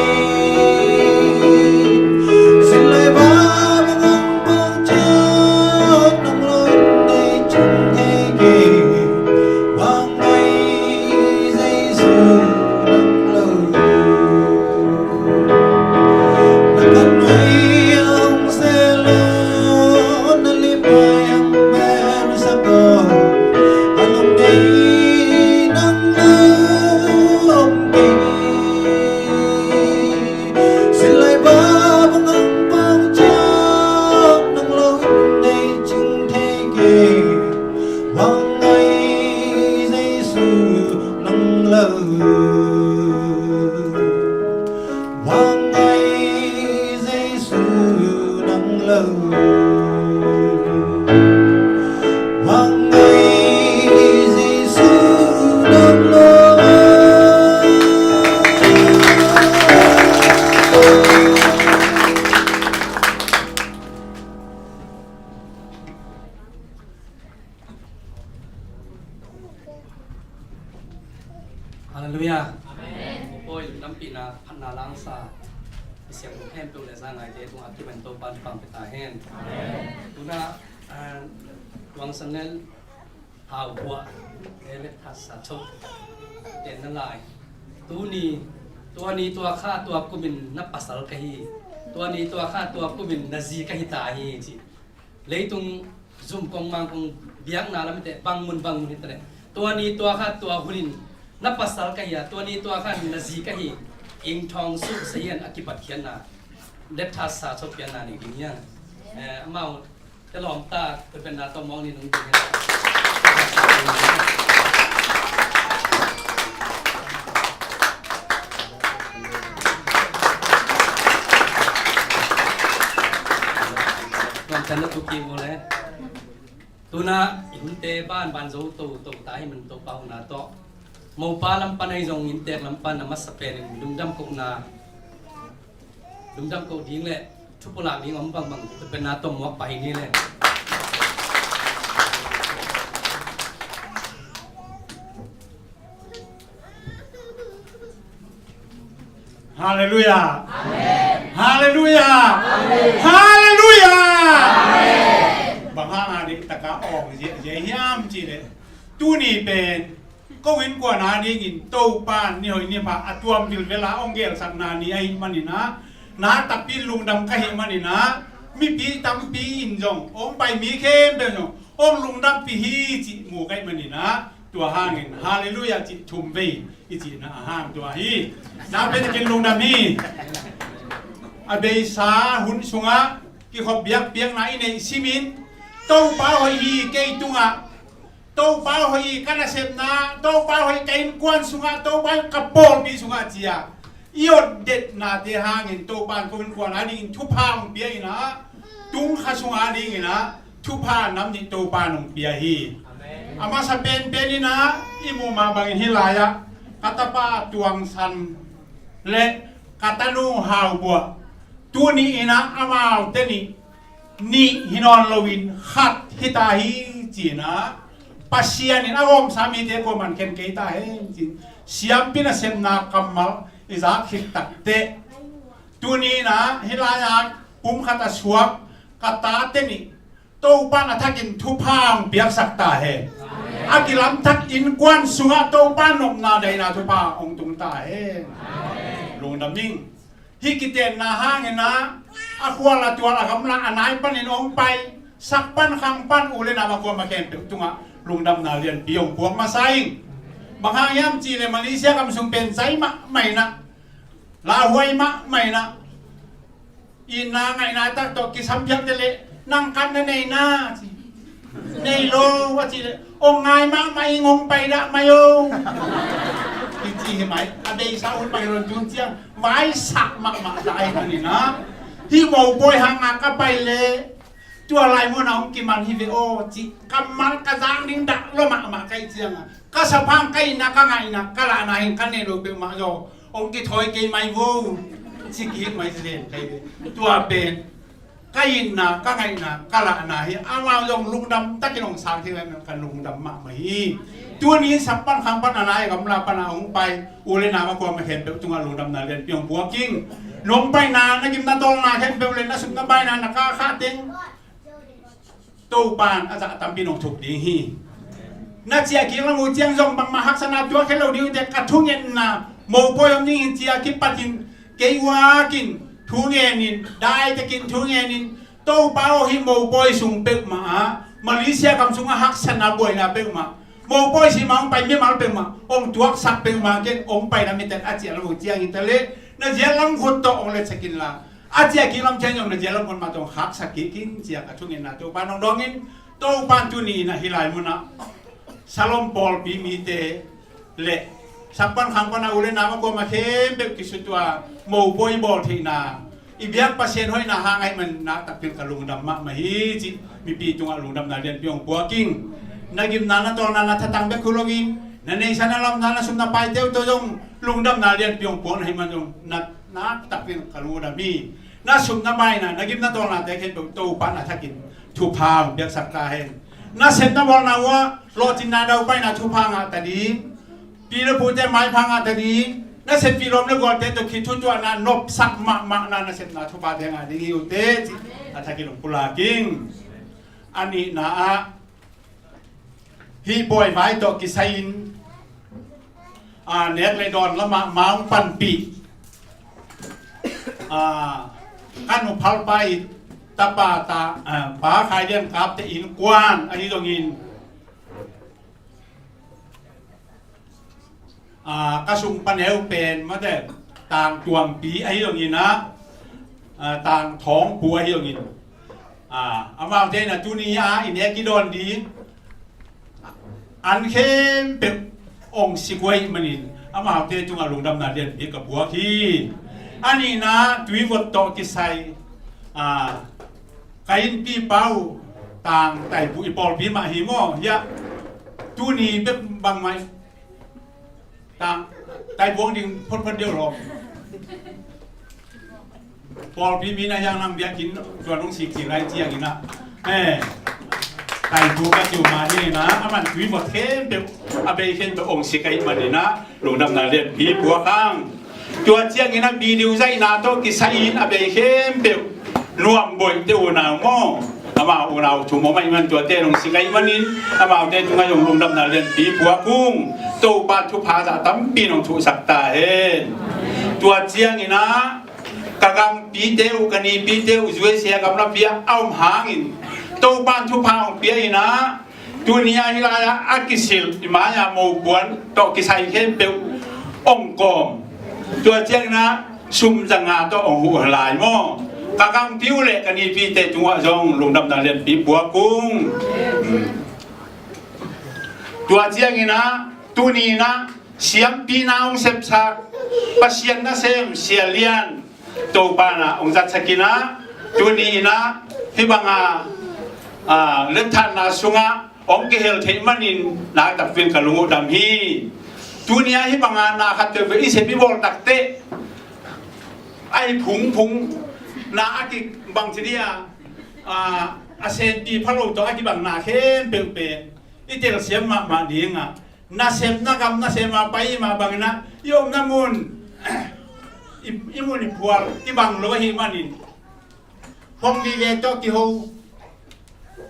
Silai va bang ang pau ciat nang lo in nei cing thei kei. Bang ngai Jesu nang lo. Na khan nuai ang se lo, na lim nuai ang bel sa ko. Ka lum nei nang lo om kei. Silai va bang ang pau ciat nang lo in nei cing thei kei. Bang ngai Jesu nang lo. Bang ngai Jesu nang lo. Bang ngai Jesu nang lo. Halleluiah. Amen. Bawi lungdampihna, phatna la hong sa, i siangtho khempeuh le za ngaite tungah kimen Topa in thupha pia ta hen. Amen. Tuna, ah, Tuang Sang le Hau Buah, David Thatsa Cho, ten na lai. Tuni, tua ni tua kha tua kumin na pasal ka hi. Tua ni tua kha tua kumin na zi ka hi ta hi ci. Leitung zum kong mang kong Biakna lam i teh bang mun bang mun hi ta leh, tua ni tua kha tua hun in na pasal ka hi a, tua ni tua kha na zi ka hi, Ing Thawng Suk Sahian a kipatkhiatna let tha sa chawpiakna nei ding hi a. Eh, amau te lawm ta, pe pen na tawh mawng ni nung ding hi a. Tuan chan na tu ki mu le. Tuna i hunte ban ban zo to to ta hi man, Topa huna tawh mopa lam pan ahi zong inntek lam pan a masa pen in lungdam kohna, lungdam koh ding le thupulak ding om bangbang tu pen na tawh muak pai ni le. Halleluiah. Amen. Halleluiah. Amen. Halleluiah. Amen. Bang hang a dik taka awng ziahziah hiam cih leh, tuni pen ko innkuan a dingin Topa ni hoih ni pha a tuam vilvel a hong gelsakna ni ahih manin ah, na takpi lungdam ka hih manin ah, mipi tampi in zong hong pai, mi khempeuh in zong hong lungdampih hi cih mu ka hih manin ah, tua hangin halleluiah cih thum vei i cihna a hang tua hi. Na pen kin lungdam hi. A beisa hun sungah kikhop biakpiakna i neih simin, Topa hoih hi kei tungah, Topa hoih hi ka nasepna, Topa hoih ka innkuan sungah, Topa hoih ka pawlpi sungah ci-a i otdetnate hangin Topa in ko innkuan a dingin thupha hong pia in ah, tungkha sungah a dingin ah thupha nam nih Topa in hong pia hi. Amen. A masa penpen in ah i muh mah bangin hih lai-ah ka tapa Tuang San le ka tanu Hau Buah, tuni in ah amaute nih, nih hi nawn loin khat hi ta hi ci-in ah, Pasian in a gawmsa mite kuaman khen kei ta hen ci-in siampi nasepna kammal i zak khit takteh, tuni in ah hih lai-ah pumkhat a suak ka tate nih Topa in a thakin thupha hong piaksak ta hen. A kilamthak innkuan sungah Topa nopna daihna thupha hong tung ta hen. Lungdam ing. Hih kitenna hangin ah a khual a tual a gamla a nai panin hong pai, sak pan khang pan u le nau a kuama khempeuh tungah lungdamna lianpi hong puak masa ing. Bang hang hiam cih leh Malaysia gam sung pen zai mahmah in ah, lauhuai mahmah in ah, itna ngaihna tak tawh kisam piak te leh, nang kan na nei na ci. Nei lo a cih leh, ong ngai mahmah ing, ong pai dah mai o. Kici hi mai. A beisa hun pai ron tun ciang vaisak mahmah ta ahih manin ah, hih mopawi hangah ka pai leh tua lai munah hong kiman hi ve aw cih kammal ka zang ding dah lua mahmah ka hih ciangah, ka saphang ka itna ka ngaihna ka lahna hi, ka nei lo peuhmah zaw hong kithawi kei mai vo ci kik mai zen ka hi ve. Tua pen ka itna ka ngaihna ka lahna hi. Amau zong lungdam takin hong sang thei lai, ka lungdam mahmah hi. Tuni in sak pan khang pan a nai a gamla pan a hong pai u le nau a kuama khempeuh tungah lungdamna lianpi hong puak ing. Nong paina, na gimna tawlna khempeuh le na sum na baina, na ka kha teng Topa in a zah tampi nong thuk ding hi. Na ciah kik lam uh ciang zong bangmah haksatna tuak khe lo ding uh teh, ka thungetna mopawi om ding hi ci-a kipatin kei uakin thungen in, daitakin thungen in, Topa aw, hih mopawi sung peuhmah ah, Malaysia gam sungah haksatna buaina peuhmah, mopawi sima hong pai mimal peuhmah hong tuaksak peuhmah ken, hong paina mitet a ciah lam uh ciang hi ta leh na ziat lam khut tawh hong letsak inla, a ciah kik lam ciang zong na ziat lam khut mah tawh hong khaksak kik in ci-a ka thungetna Topa in hong dawng in, Topa in tuni in ah hih lai munah Shalom pawlpi mite le sak pan khang pan a u le nau a kuama khempeuh kisut uh a mopawi bawl theihna, i biak Pasian hoihna hang ahih manin nak takpi in ka lungdam mahmah hi cih mipi tungah lungdamna lianpi hong puak ing. Na gimna na tawlna na thatang bek hi lo in, na neihsa na lamna na sum na paite uh tawh zong lungdamna lianpi hong puak na hih man zong na, nak takpi in ka lungdam hi. Na sum na baina, na gimna tawlnate khempeuh Topa in a thakin thupha hong piaksak ta hen. Na sep na bawlna uh ah lawhcinna daupaina thupha ngah ta ding, pi le pute maipha ngah ta ding, na seppih lawm le gualte tawh khithutuahna nopsak mahmahna na sepna thuphate ngah ding hi uh teh cih a thakin hong pulak ing. A nihna ah hih buaivai tawh kisai-in, a, nek le dawn lamah ma hong panpih, a, ka nu Phalpa i tapa ta, a, Pa Khai Lian Kap te innkuan ahi zongin, Ah, ka sung paneu pen mate, Tang Tuangpi ahi zongin ah, ah, Tang Thawngpu ahi zongin, ah, amaute in ah tuni a i nek i dawn ding an khempeuh ong sik uh ahih manin amaute tungah lungdamna lianpi ka puak hi. A nihna Tuivot tawh kisai, ah, ka innpi pa uh Tang Taipu, i pawlpi mah hi maw, hiah tuni bek bangmah Tang, Taipu ong ding photphot deuh lawm. Pawlpi mi na hiang nang biakinn tua nong sik sik lai ciangin ah, eh, Taipu ka ci uh mah hi in ah, aman Tuivot khempeuh, a bei khempeuh ong sik ahih manin ah lungdamna lianpi puak hang. Tua ciangin ah video zaihna tawh kisai in a bei khempeuh Nuam Boih te unau maw, amau unau thum om ahih man tuate nong sik ahih manin amaute tungah zong lungdamna lianpi puak ung. Topa thupha zah tampi nong thuhsak ta hen. Tua ciangin ah ka gangpite uh, ka nipite uh U S A gamlapi ah a om hangin Topa in thupha hong pia in ah, tuni a hih lai-ah a kisil i mai-a mopuan tawh kisai khempeuh ong kawm. Tua ciangin ah sum za nga tawh ong huh lai maw. Ka gangpi uh le ka nipite tungah zong lungdamna lianpi puak ung. Tua ciangin ah tuni in ah siampina ong sepsak, Pasian nasem Sia Lian Topa in ah ong zatsak in ah, tuni in ah hih banga, ah, lenthanna sungah ong kihel theih manin nakpi takin ka lung uh dam hi. Tuni a hih banga na khat peuhpeuh i sep i bawl takteh a i phungphung na a kibang ci dih a, ah, a senpi phalo tawh a kibang na khempeuh pen i telsiam mahmah ding a, nasepna gam nasem a pai mah bangin ah i omna mun, i, i mun i phual kibang lo ahih manin, hong vive tawh kiho,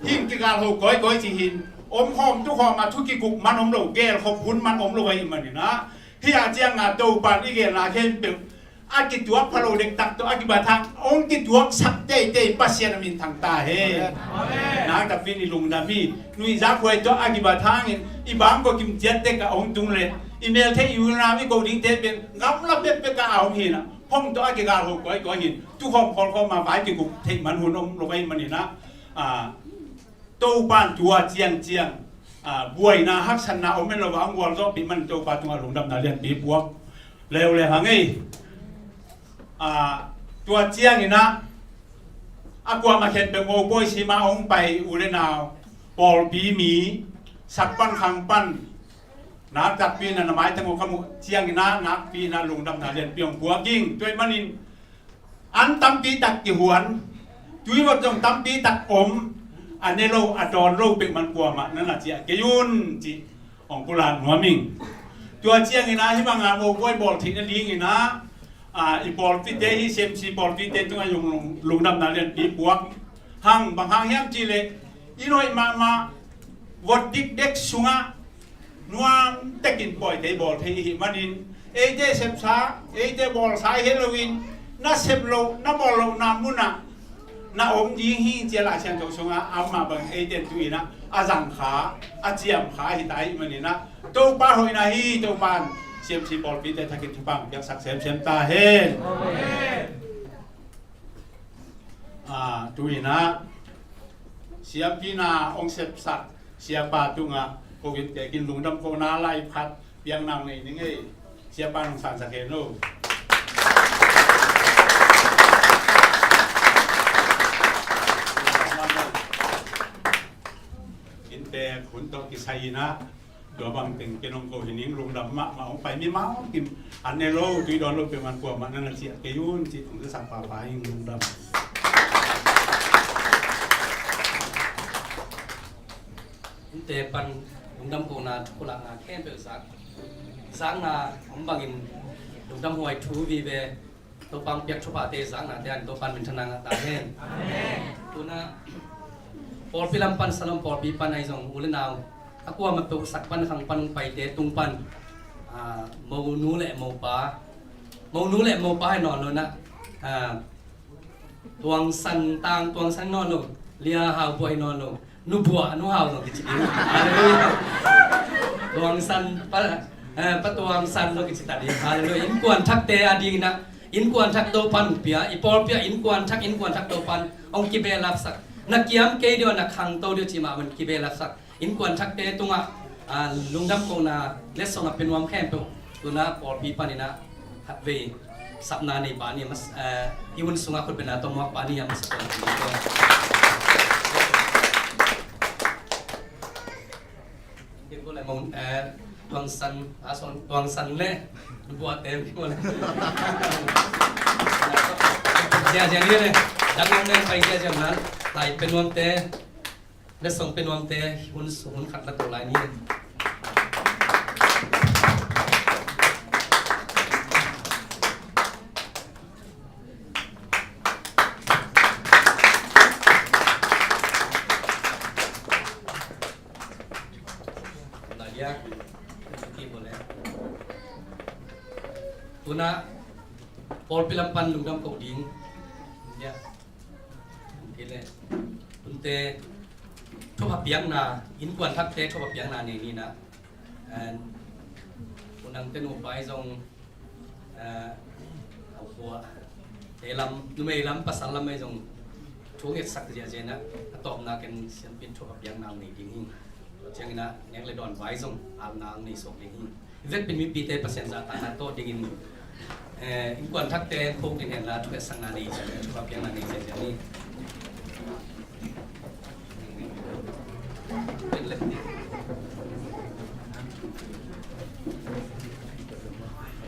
hing kigalho kawikawi ci hin, om khawm tu khawm a thu kiguk man om lo, gelkhop hun man om lo ahih manin ah, hih a ciang a Topa in i gelna khempeuh a kituak phalo dektak tawh a kibat hang ong kituaksak teitei Pasian a min thang ta hen. Amen. Nakpi takin i lungdam hi. Nuihzak huai tawh a kibat hangin i bangkua kim ciat tek a ong tung leh, i meltheih i unau i ko dingte pen gamla pekpek a a om hi in ah, hong tawh a kigalho kawikawi hin, tukhawm khawlkhawm a vai kiguk theih man hun om lo ahih manin ah, ah, Topa in tua ciangciang, ah, buaina haksatna om en lo a ong gualzawhpih man Topa tungah lungdamna lianpi puak leuleu hang ei. Ah, tua ciangin ah a kuamah khempeuh mopawi sima ong pai u le nau, pawlpi mi, sak pan khang pan, nakpi takin ah na maitang uh ka muh ciangin ah nakpi takin ah lungdamna lianpi ong puak ing. Tua ahih manin an tampi tak kihuan, Tuivot zong tampi tak om, a ne lo a dawn lo peuhmah kuamah na na ciah kei un cih ong pulak nuam ing. Tua ciangin ah hih banga mopawi bawl theih nadingin ah, ah, i pawlpite, hih C M C pawlpite tungah zong lung, lungdamna lianpi puak hang. Bang hang hiam cih leh i hoih mahmah vot dikdek sungah nuam tekin pawi thei bawl thei i hih manin, eite sepsa, eite bawlsa i hi loin, na sep loh, na bawl lohna munah na om ding hi ci-a Lai Siangtho sungah a om mah bangin eite in tu-in ah a zang kha, a ciam kha hi ta i hih manin ah Topa hoihna hi. Topa in C M C pawlpite thakin thupha piaksak semsem ta hen. Amen. Ah, tu-in ah siampina ong sepsak siapa tungah ko vin tekin lungdam kohna lai phat piak nang nei ning ei. Siapa nong sansak hen lo. Inntek hun tawh kisai-in ah tua bang teng ken ong ko hi ning. Lungdam mahmah. Ong pai mi mah kim an ne lo, tui dawn lo peuhmah kuamah na na ciah kei un cih ong zasak pahpah ing. Lungdam. Inntek pan lungdam kohna thu pulakna khempeuh zak, zakna om bangin lungdam huai thu vive Topa hong piak thuphate zaknate ah Topa in minthanna ngah ta hen. Amen. Tu-in ah pawlpi lam pan, Salom pawlpi pan ahi zong u le nau a kuamah peuh sak pan khang pan hong paite tung pan, ah, monu le mopa, monu le mopa hi nawn lo-in ah, ah, Tuangsan, Tang Tuangsan hi nawn lo, Lia Hau Buah hi nawn lo, Nu Buah, Nu Hau zong kici ding. Hallelujah. Tuangsan pa, Eh, Pa Tuang San lo kici ta ding. Halleluiah. Innkuan thakte a dingin ah, innkuan thak Topa'n pia, i pawlpi ah innkuan thak, innkuan thak Topa'n hong kibelapsak. Na kiam kei ding a, na khangto ding a cih mah bangin kibelapsak. Innkuan thakte tungah, ah, lungdam kohna letsong a pia nuam khempeuh, tu-in ah pawlpi panin ah khatvei sapna nei pa ni, mas, eh, i hun sungah khutbetna tawh muak pa ni, a masa tawh. Tuang San, a, Tuang San le buatte ziahziah ni le, dang nang pai ziahziah na, lai pia nuamte, letsong pia nuamte, hun, hun khat na to lai ni. Tu-in ah pawlpi lam pan lungdam ko ding. Hi leh, hunte thupha piakna, innkuan thakte thupha piakna nei ni in ah, eh, u nungte nupa ahi zong, eh, a khua, te lam, numei lam, pasal lam ahi zong thu ngetsak ziahziah in ah, a tawpna ken siampi in thupha piakna nei ding hi. Tua ciangin ah nek le dawn vai zong apna nei suak ding hi. Vekpi in mipite Pasian zahtakna tawh dingin, eh, innkuan thakte khuk ding hen la, thupha piakna nei ziahziah ni.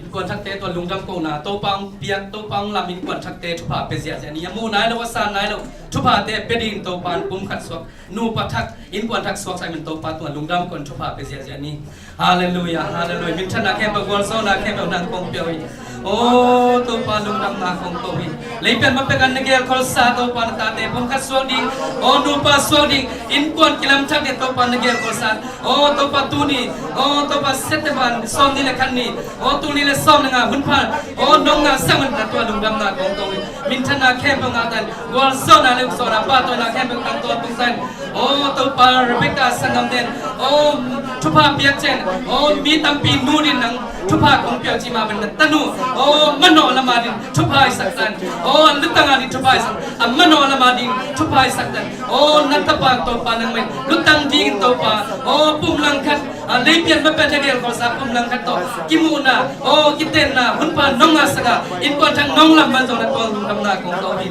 Innkuan thakte tua lungdam kohna, Topa hong piak, Topa hong lam innkuan thakte thupha pia ziahziah ni. A muh nai lo, a san nai lo thuphate pia dingin Topa in pumkhat suak, nupa thak, innkuan thak suaksak ahih manin Topa tungah lungdam kohna thupha pia ziahziah ni. Halleluiah, halleluiah. Minthanna khempeuh, gualzawhna khempeuh nang kong pia uh hi. Aw Topa, lungdamna kong ko uh hi. Leipian ma pek a na gelkholsa Topa, na tate pumkhat suak ding, aw nupa suak ding, innkuan kilamthak ding Topa na gelkholsa. Aw Topa, tuni, aw Topa, September sawmnih le khat ni, aw tuni le sawm le nga hun pha, aw nong ngahsak man na tua lungdamna kong ko uh hi. Minthanna khempeuh ngah ta in, gualzawhna le ukzawhna, pahtawina khempeuh tangtawn tung ta in. Aw Topa, Rebecca sanggam ten, aw thupha piak ciang, aw mi tampi nu ding nang thupha kong pia uh cih mah bangin na tanu, aw manawh lam a ding thupha hisak ta in. Aw lutang a ding thupha hisak, a manawh lam a ding thupha hisak ta in. Aw na tapa Topa nangmah in lutang dingin Topa, aw pum langkhat, a leipian ma pek a na gelkholsa pum langkhat tawh kimuhna, aw kitenna hun pha nong ngahsak a, innkuan thak nong lam man zong na tua lungdamna kong ko uh hi.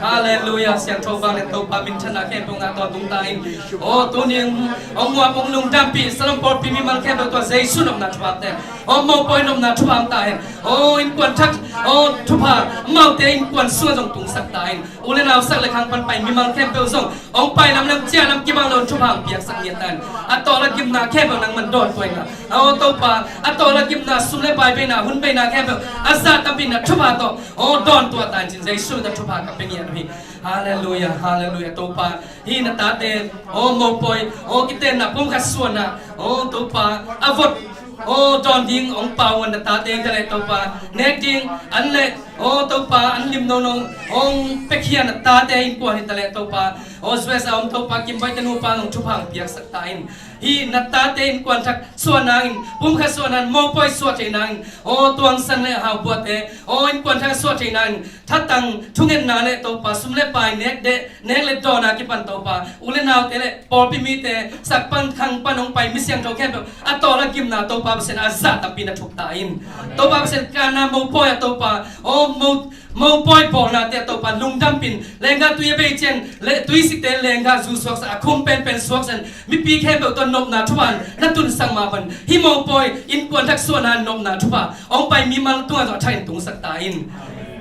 Halleluiah. Siangtho vang le Topa, minthanna khempeuh ngah tawh tung ta in. Aw tuni hong muap hong lungdampih Salom pawlpi mimal khempeuh tua Jesu nopna thupha te, aw mopawi nopna thupha hong ta hen. Aw innkuan thak, aw thupha amaute innkuan sungah zong tungsak ta in. U le nau sak le khang pan pai mimal khempeuh zong hong pai lam le hong ciah lam kimang lo in thupha hong piaksak ngiat ta in. A tawlkhat gimna khempeuh nangman dawntuah in la, aw Topa, a tawlkhat gimna, sum le pai beina, hun beina khempeuh a zah tampi na thupha tawh aw dawntuah ta in cin Jesu min tawh thupha ka pia ngiat uh hi. Halleluiah, halleluiah. Topa, hih na tate, aw mopawi, aw kitenna pumkhat suahna, aw Topa, a vot, aw dawn ding hong pau uh a na tate hi ta leh Topa, nek ding an le, aw Topa, an lim nono hong piakhia na tate innkuan hi ta leh Topa, aw U S A om Topa, Kimboy te nupa zong thupha hong piaksak ta in. Hih na tate innkuan thak suah nangin, pumkhat suah nangin, mopawi suah thei nangin, aw Tuang San le Hau Buate, aw innkuan thak suah thei nangin, thatang thungetna le Topa, sum le pai nek deh, nek le dawn a kipan Topa, u le naute le pawlpi mite, sak pan khang pan hong pai mi siangtho khempeuh a tawlkhat gimna Topa Pasian a zah tampi na thuk ta in. Topa Pasian, kanna mopawi ah Topa, aw mo mopawi bawlnate ah Topa lungdampih in, lenggah tui a bei ciang le tuisikte lenggah zu suaksak, a khum penpen suaksak in, mipi khempeuh tawh nopna thupha na tunsak mah bangin hih mopawi innkuan thak suahna nopna thupha hong pai mimal tungah zong a thakin tungsak ta in.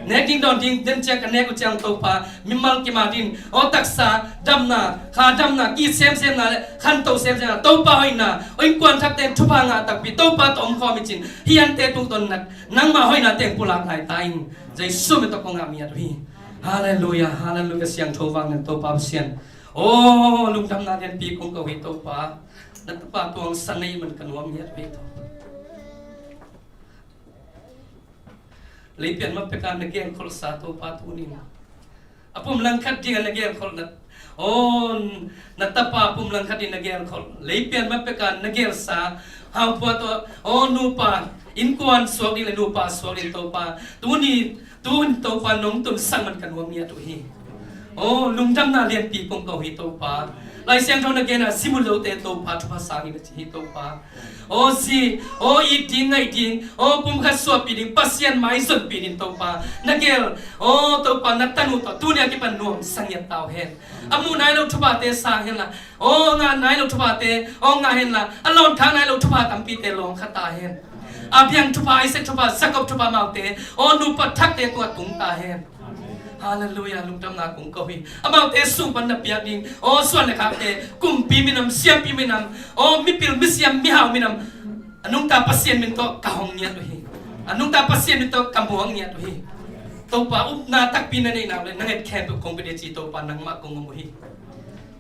Nek ding dawn ding den ciang ka nek uh ciang Topa, mimal kim a ding, aw taksa damna, kha damna, ki semsemna le khanto semsemna, Topa hoihna, aw innkuan thakte in thupha ngah takpi Topa tawh om khawm hi cin, hih ante tungtawn nangmah hoihna teng pulak lai ta in. Jesu min tawh kong ngah ngiat uh hi. Halleluiah, halleluiah. Siangtho vang le Topa Pasian, aw lungdamna lianpi kong ko uh hi Topa. Na tapa Tuang San na hih man ka nuam ngiat uh hi Topa. Leipian ma pek a na gelkholhsa Topa, tuni in a pum langkhat ding a na gelkholhna Aw, na tapa pumlang khat in na gelkhol, lei pian ma peka na gelsa, haupa tawh, aw, nupa innkuan suak ding le nupa suak ding Topa. Tuni, tun Topa nong tunsak man ka nuam ngiat uh hi. Aw, lungdamna lianpi kong ko hi Topa. Lai Siangtho na gen a sim uh lote Topa, thupha sang in a ci hi Topa. Aw zi, aw it ding, ngaih ding, aw pumkhat suahpih ding, Pasian maizonpih ding Topa. Na gel, aw Topa, na tanu tawh tuni a kipan nuam sang ngiat ta uh hen. A muh nai lo thuphate sang henla, aw ngah nai lo thuphate aw ngah henla, a lawn khak nai lo thupha tampite lawn kha ta hen. Abraham thupha, Isaac thupha, Jacob thupha, amaute aw nupa thakte tungah tung ta hen. Halleluiah, lungdamna kong ko hi. Amaute sung pan na piak ding aw suan le khakte, kumpi minam, siampi minam, aw mipil misiam mihau minam, a nungta Pasian min tawh ka hong ngiat uh hi. A nungta Pasian min tawh ka muang ngiat uh hi. Topa, upna takpi na neih nak le na nget khempeuh kong pia ding ci Topa, nangmah kong om uh hi.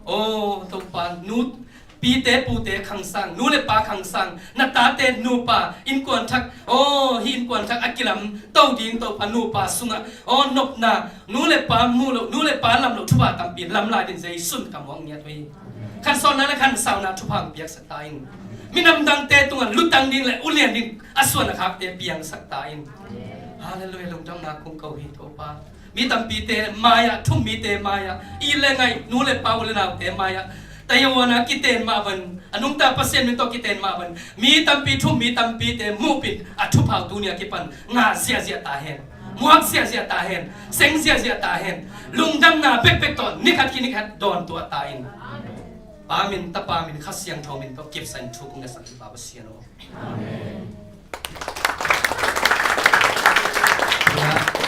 Aw Topa, nu pite pute khang sang, nu le pa khang sang, na tate nupa innkuan thak, aw hih innkuan thak a kilam to ding Topa, nupa sungah aw nopna, nu le pa muh loh, nu le pa lam loh thupha tampi lam lai ding Jesu min ka muang ngiat uh hi. Khansauna le khansauna thupha hong piaksak ta in. Minam dangte tungah lutang ding le ulian ding a suan a khakte piangsak ta in. Halleluiah, lungdamna kong ko hi Topa. Mi tampite mai-ah, thum mite mai-ah, it le ngaih, nu le pa, u le naute mai-ah, Taiwan ah kiten mah bang, a nungta Pasian min tawh kiten mah bang, mi tampi, thum mi tampite muhpin a thupha uh tuni a kipan ngah ziahziah ta hen. Muak ziahziah ta hen. Seng ziahziah ta hen. Lungdamna bekbek tawh ni khat khi ni khat dawn tuah ta in. Pa min, Tapa min, Kha Siangtho min tawh kipsain thu kong ngetsak hi Pa Pasian aw. Amen.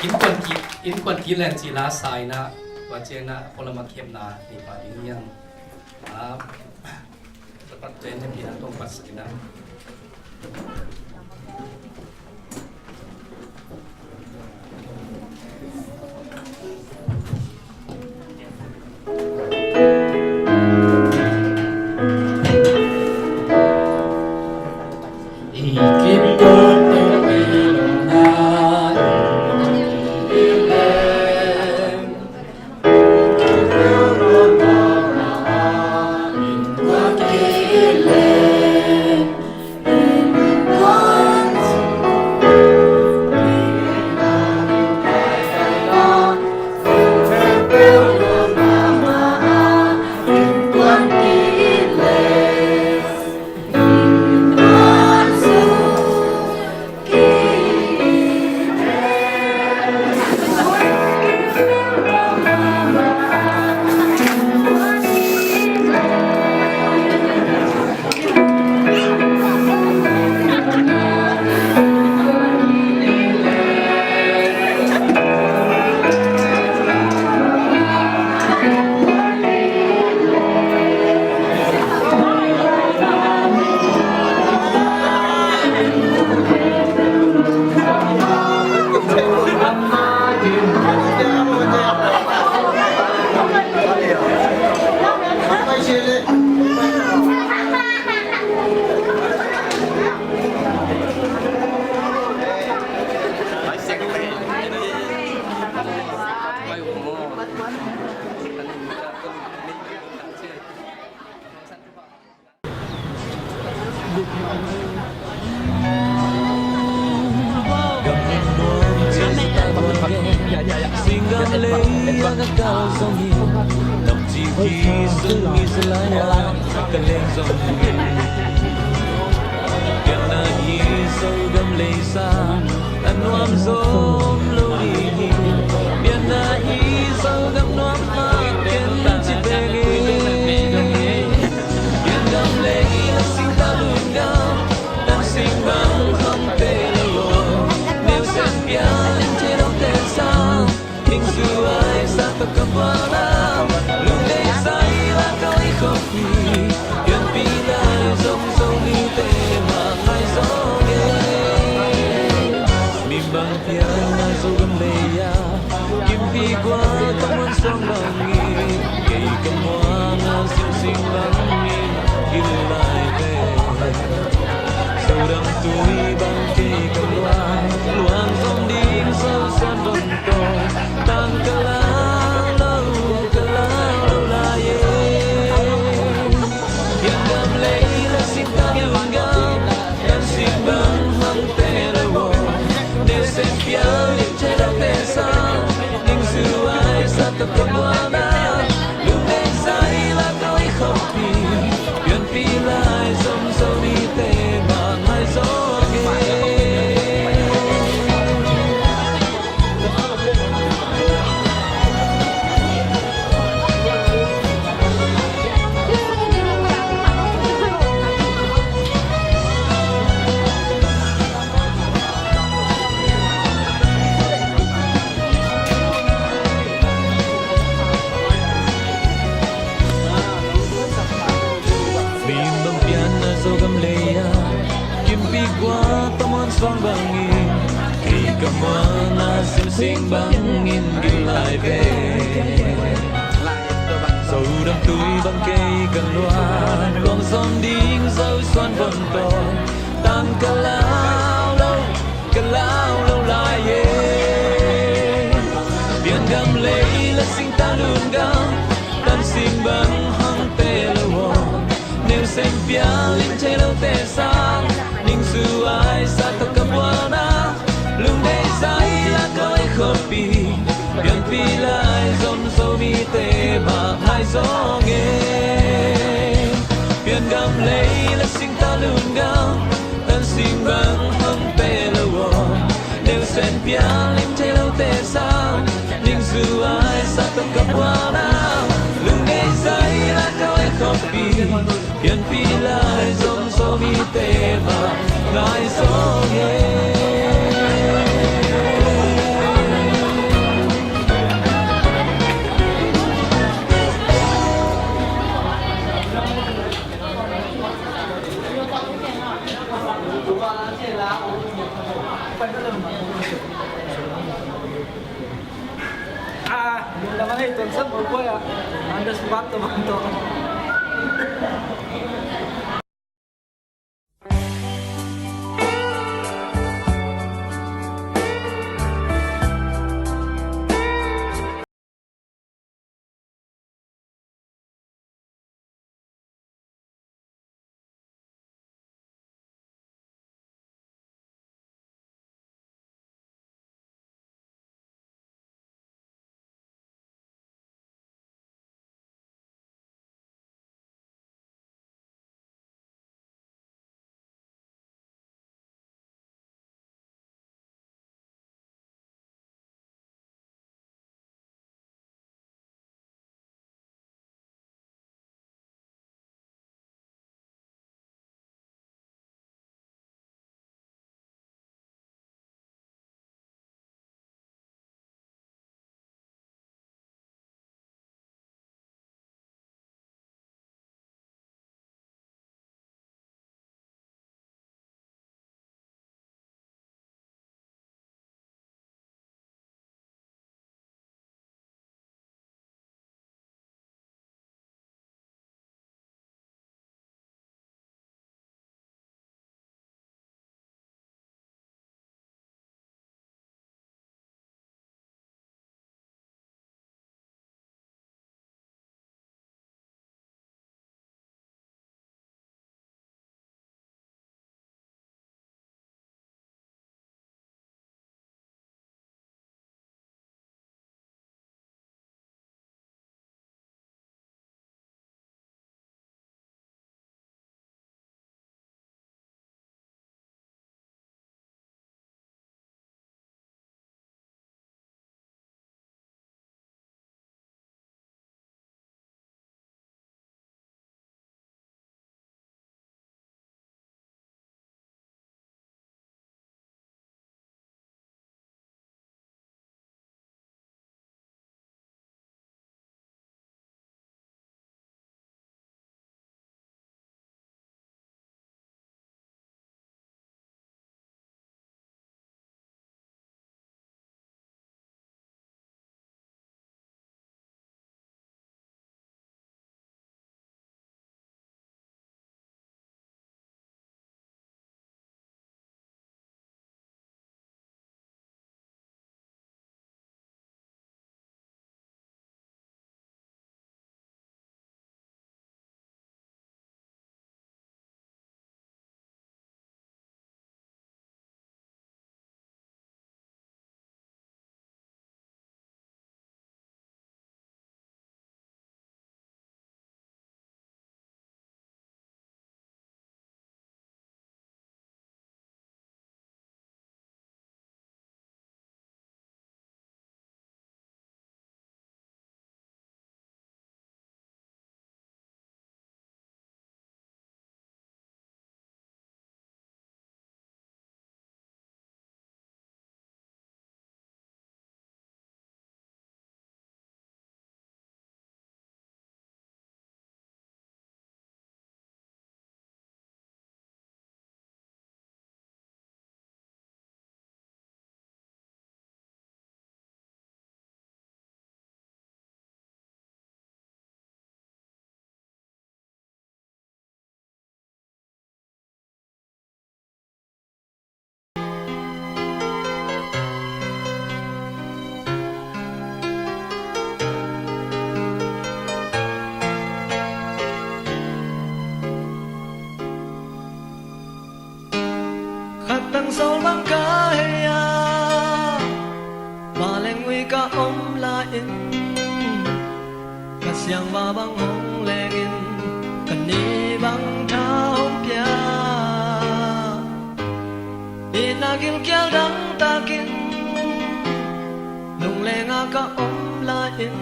Innkuan kik, innkuan kik leng ci la sa in ah, tua ciangin ah pualam a kepna nei pah ding hi hang. Ah, tapat pen he pina tong pat sak in ah. Bang bangin, i ka mualna simsing bangin gin lai ve. Zo dam tui bang kei ka luan, luang zon ding zo suan von to. Tang ka lau lo, ka lau lo lai e. Pian gam lei la sing ta lun gam, tan sing bang hong te lo wo. Neu sen pian lim thei lo te sang, ning su ai sa to ka buana. Lung nei zai la ko e khopi, pian pi lai zom zo mi te ma ngai zong e. Pian gam lei la sing ta lun gam, tan sing bang hong te lo wo. Neu sen pian lim thei lo te sang, ning su ai sa to ka buana. Lung nei zai la ko e khopi, pian pi lai zom zo mi te ma ngai zong e. Ah, yung naman ay, tunsad mo po ya. Andas bakto bakto. Tangsawl bang ka hei a, vanleng ui ka om lai-in, ka siangva bang hong lengin, ka ni bang tha hong pia. Itna gilkial dangtakin, lunglenga ka om lai-in,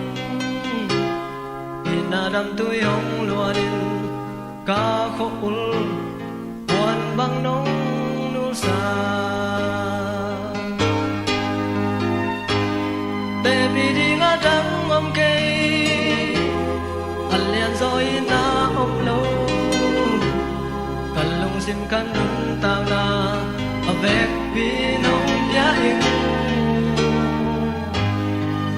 itna damtui hong luanin, ka khua-ul puan bang nong nulsa. Tepih ding a dang om kei, a lianzaw itna om lo. Ka lungsim ka nuntakna a vekpi nong pia in,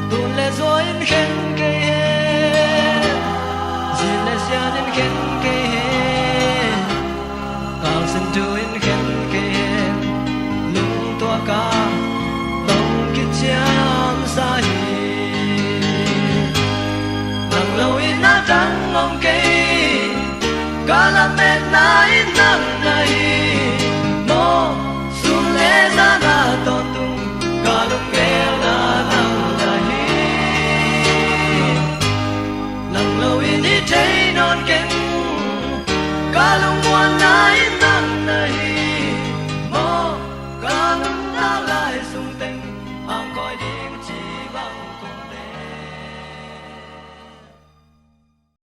tun le zua in khen kei hen, zin le sian in khen kei hen, kalsin thu in khen kei hen, lungtuak a tong kiciamsa hi. Nang lo itna dang om kei, ka lametna in nang na hi. Maw, sun le zan a tawntung ka lunggelna nang na hi. Nang lo in hi thei nawn keng, ka lungmuanna in nang na hi. Maw, ka nuntak lai sung teng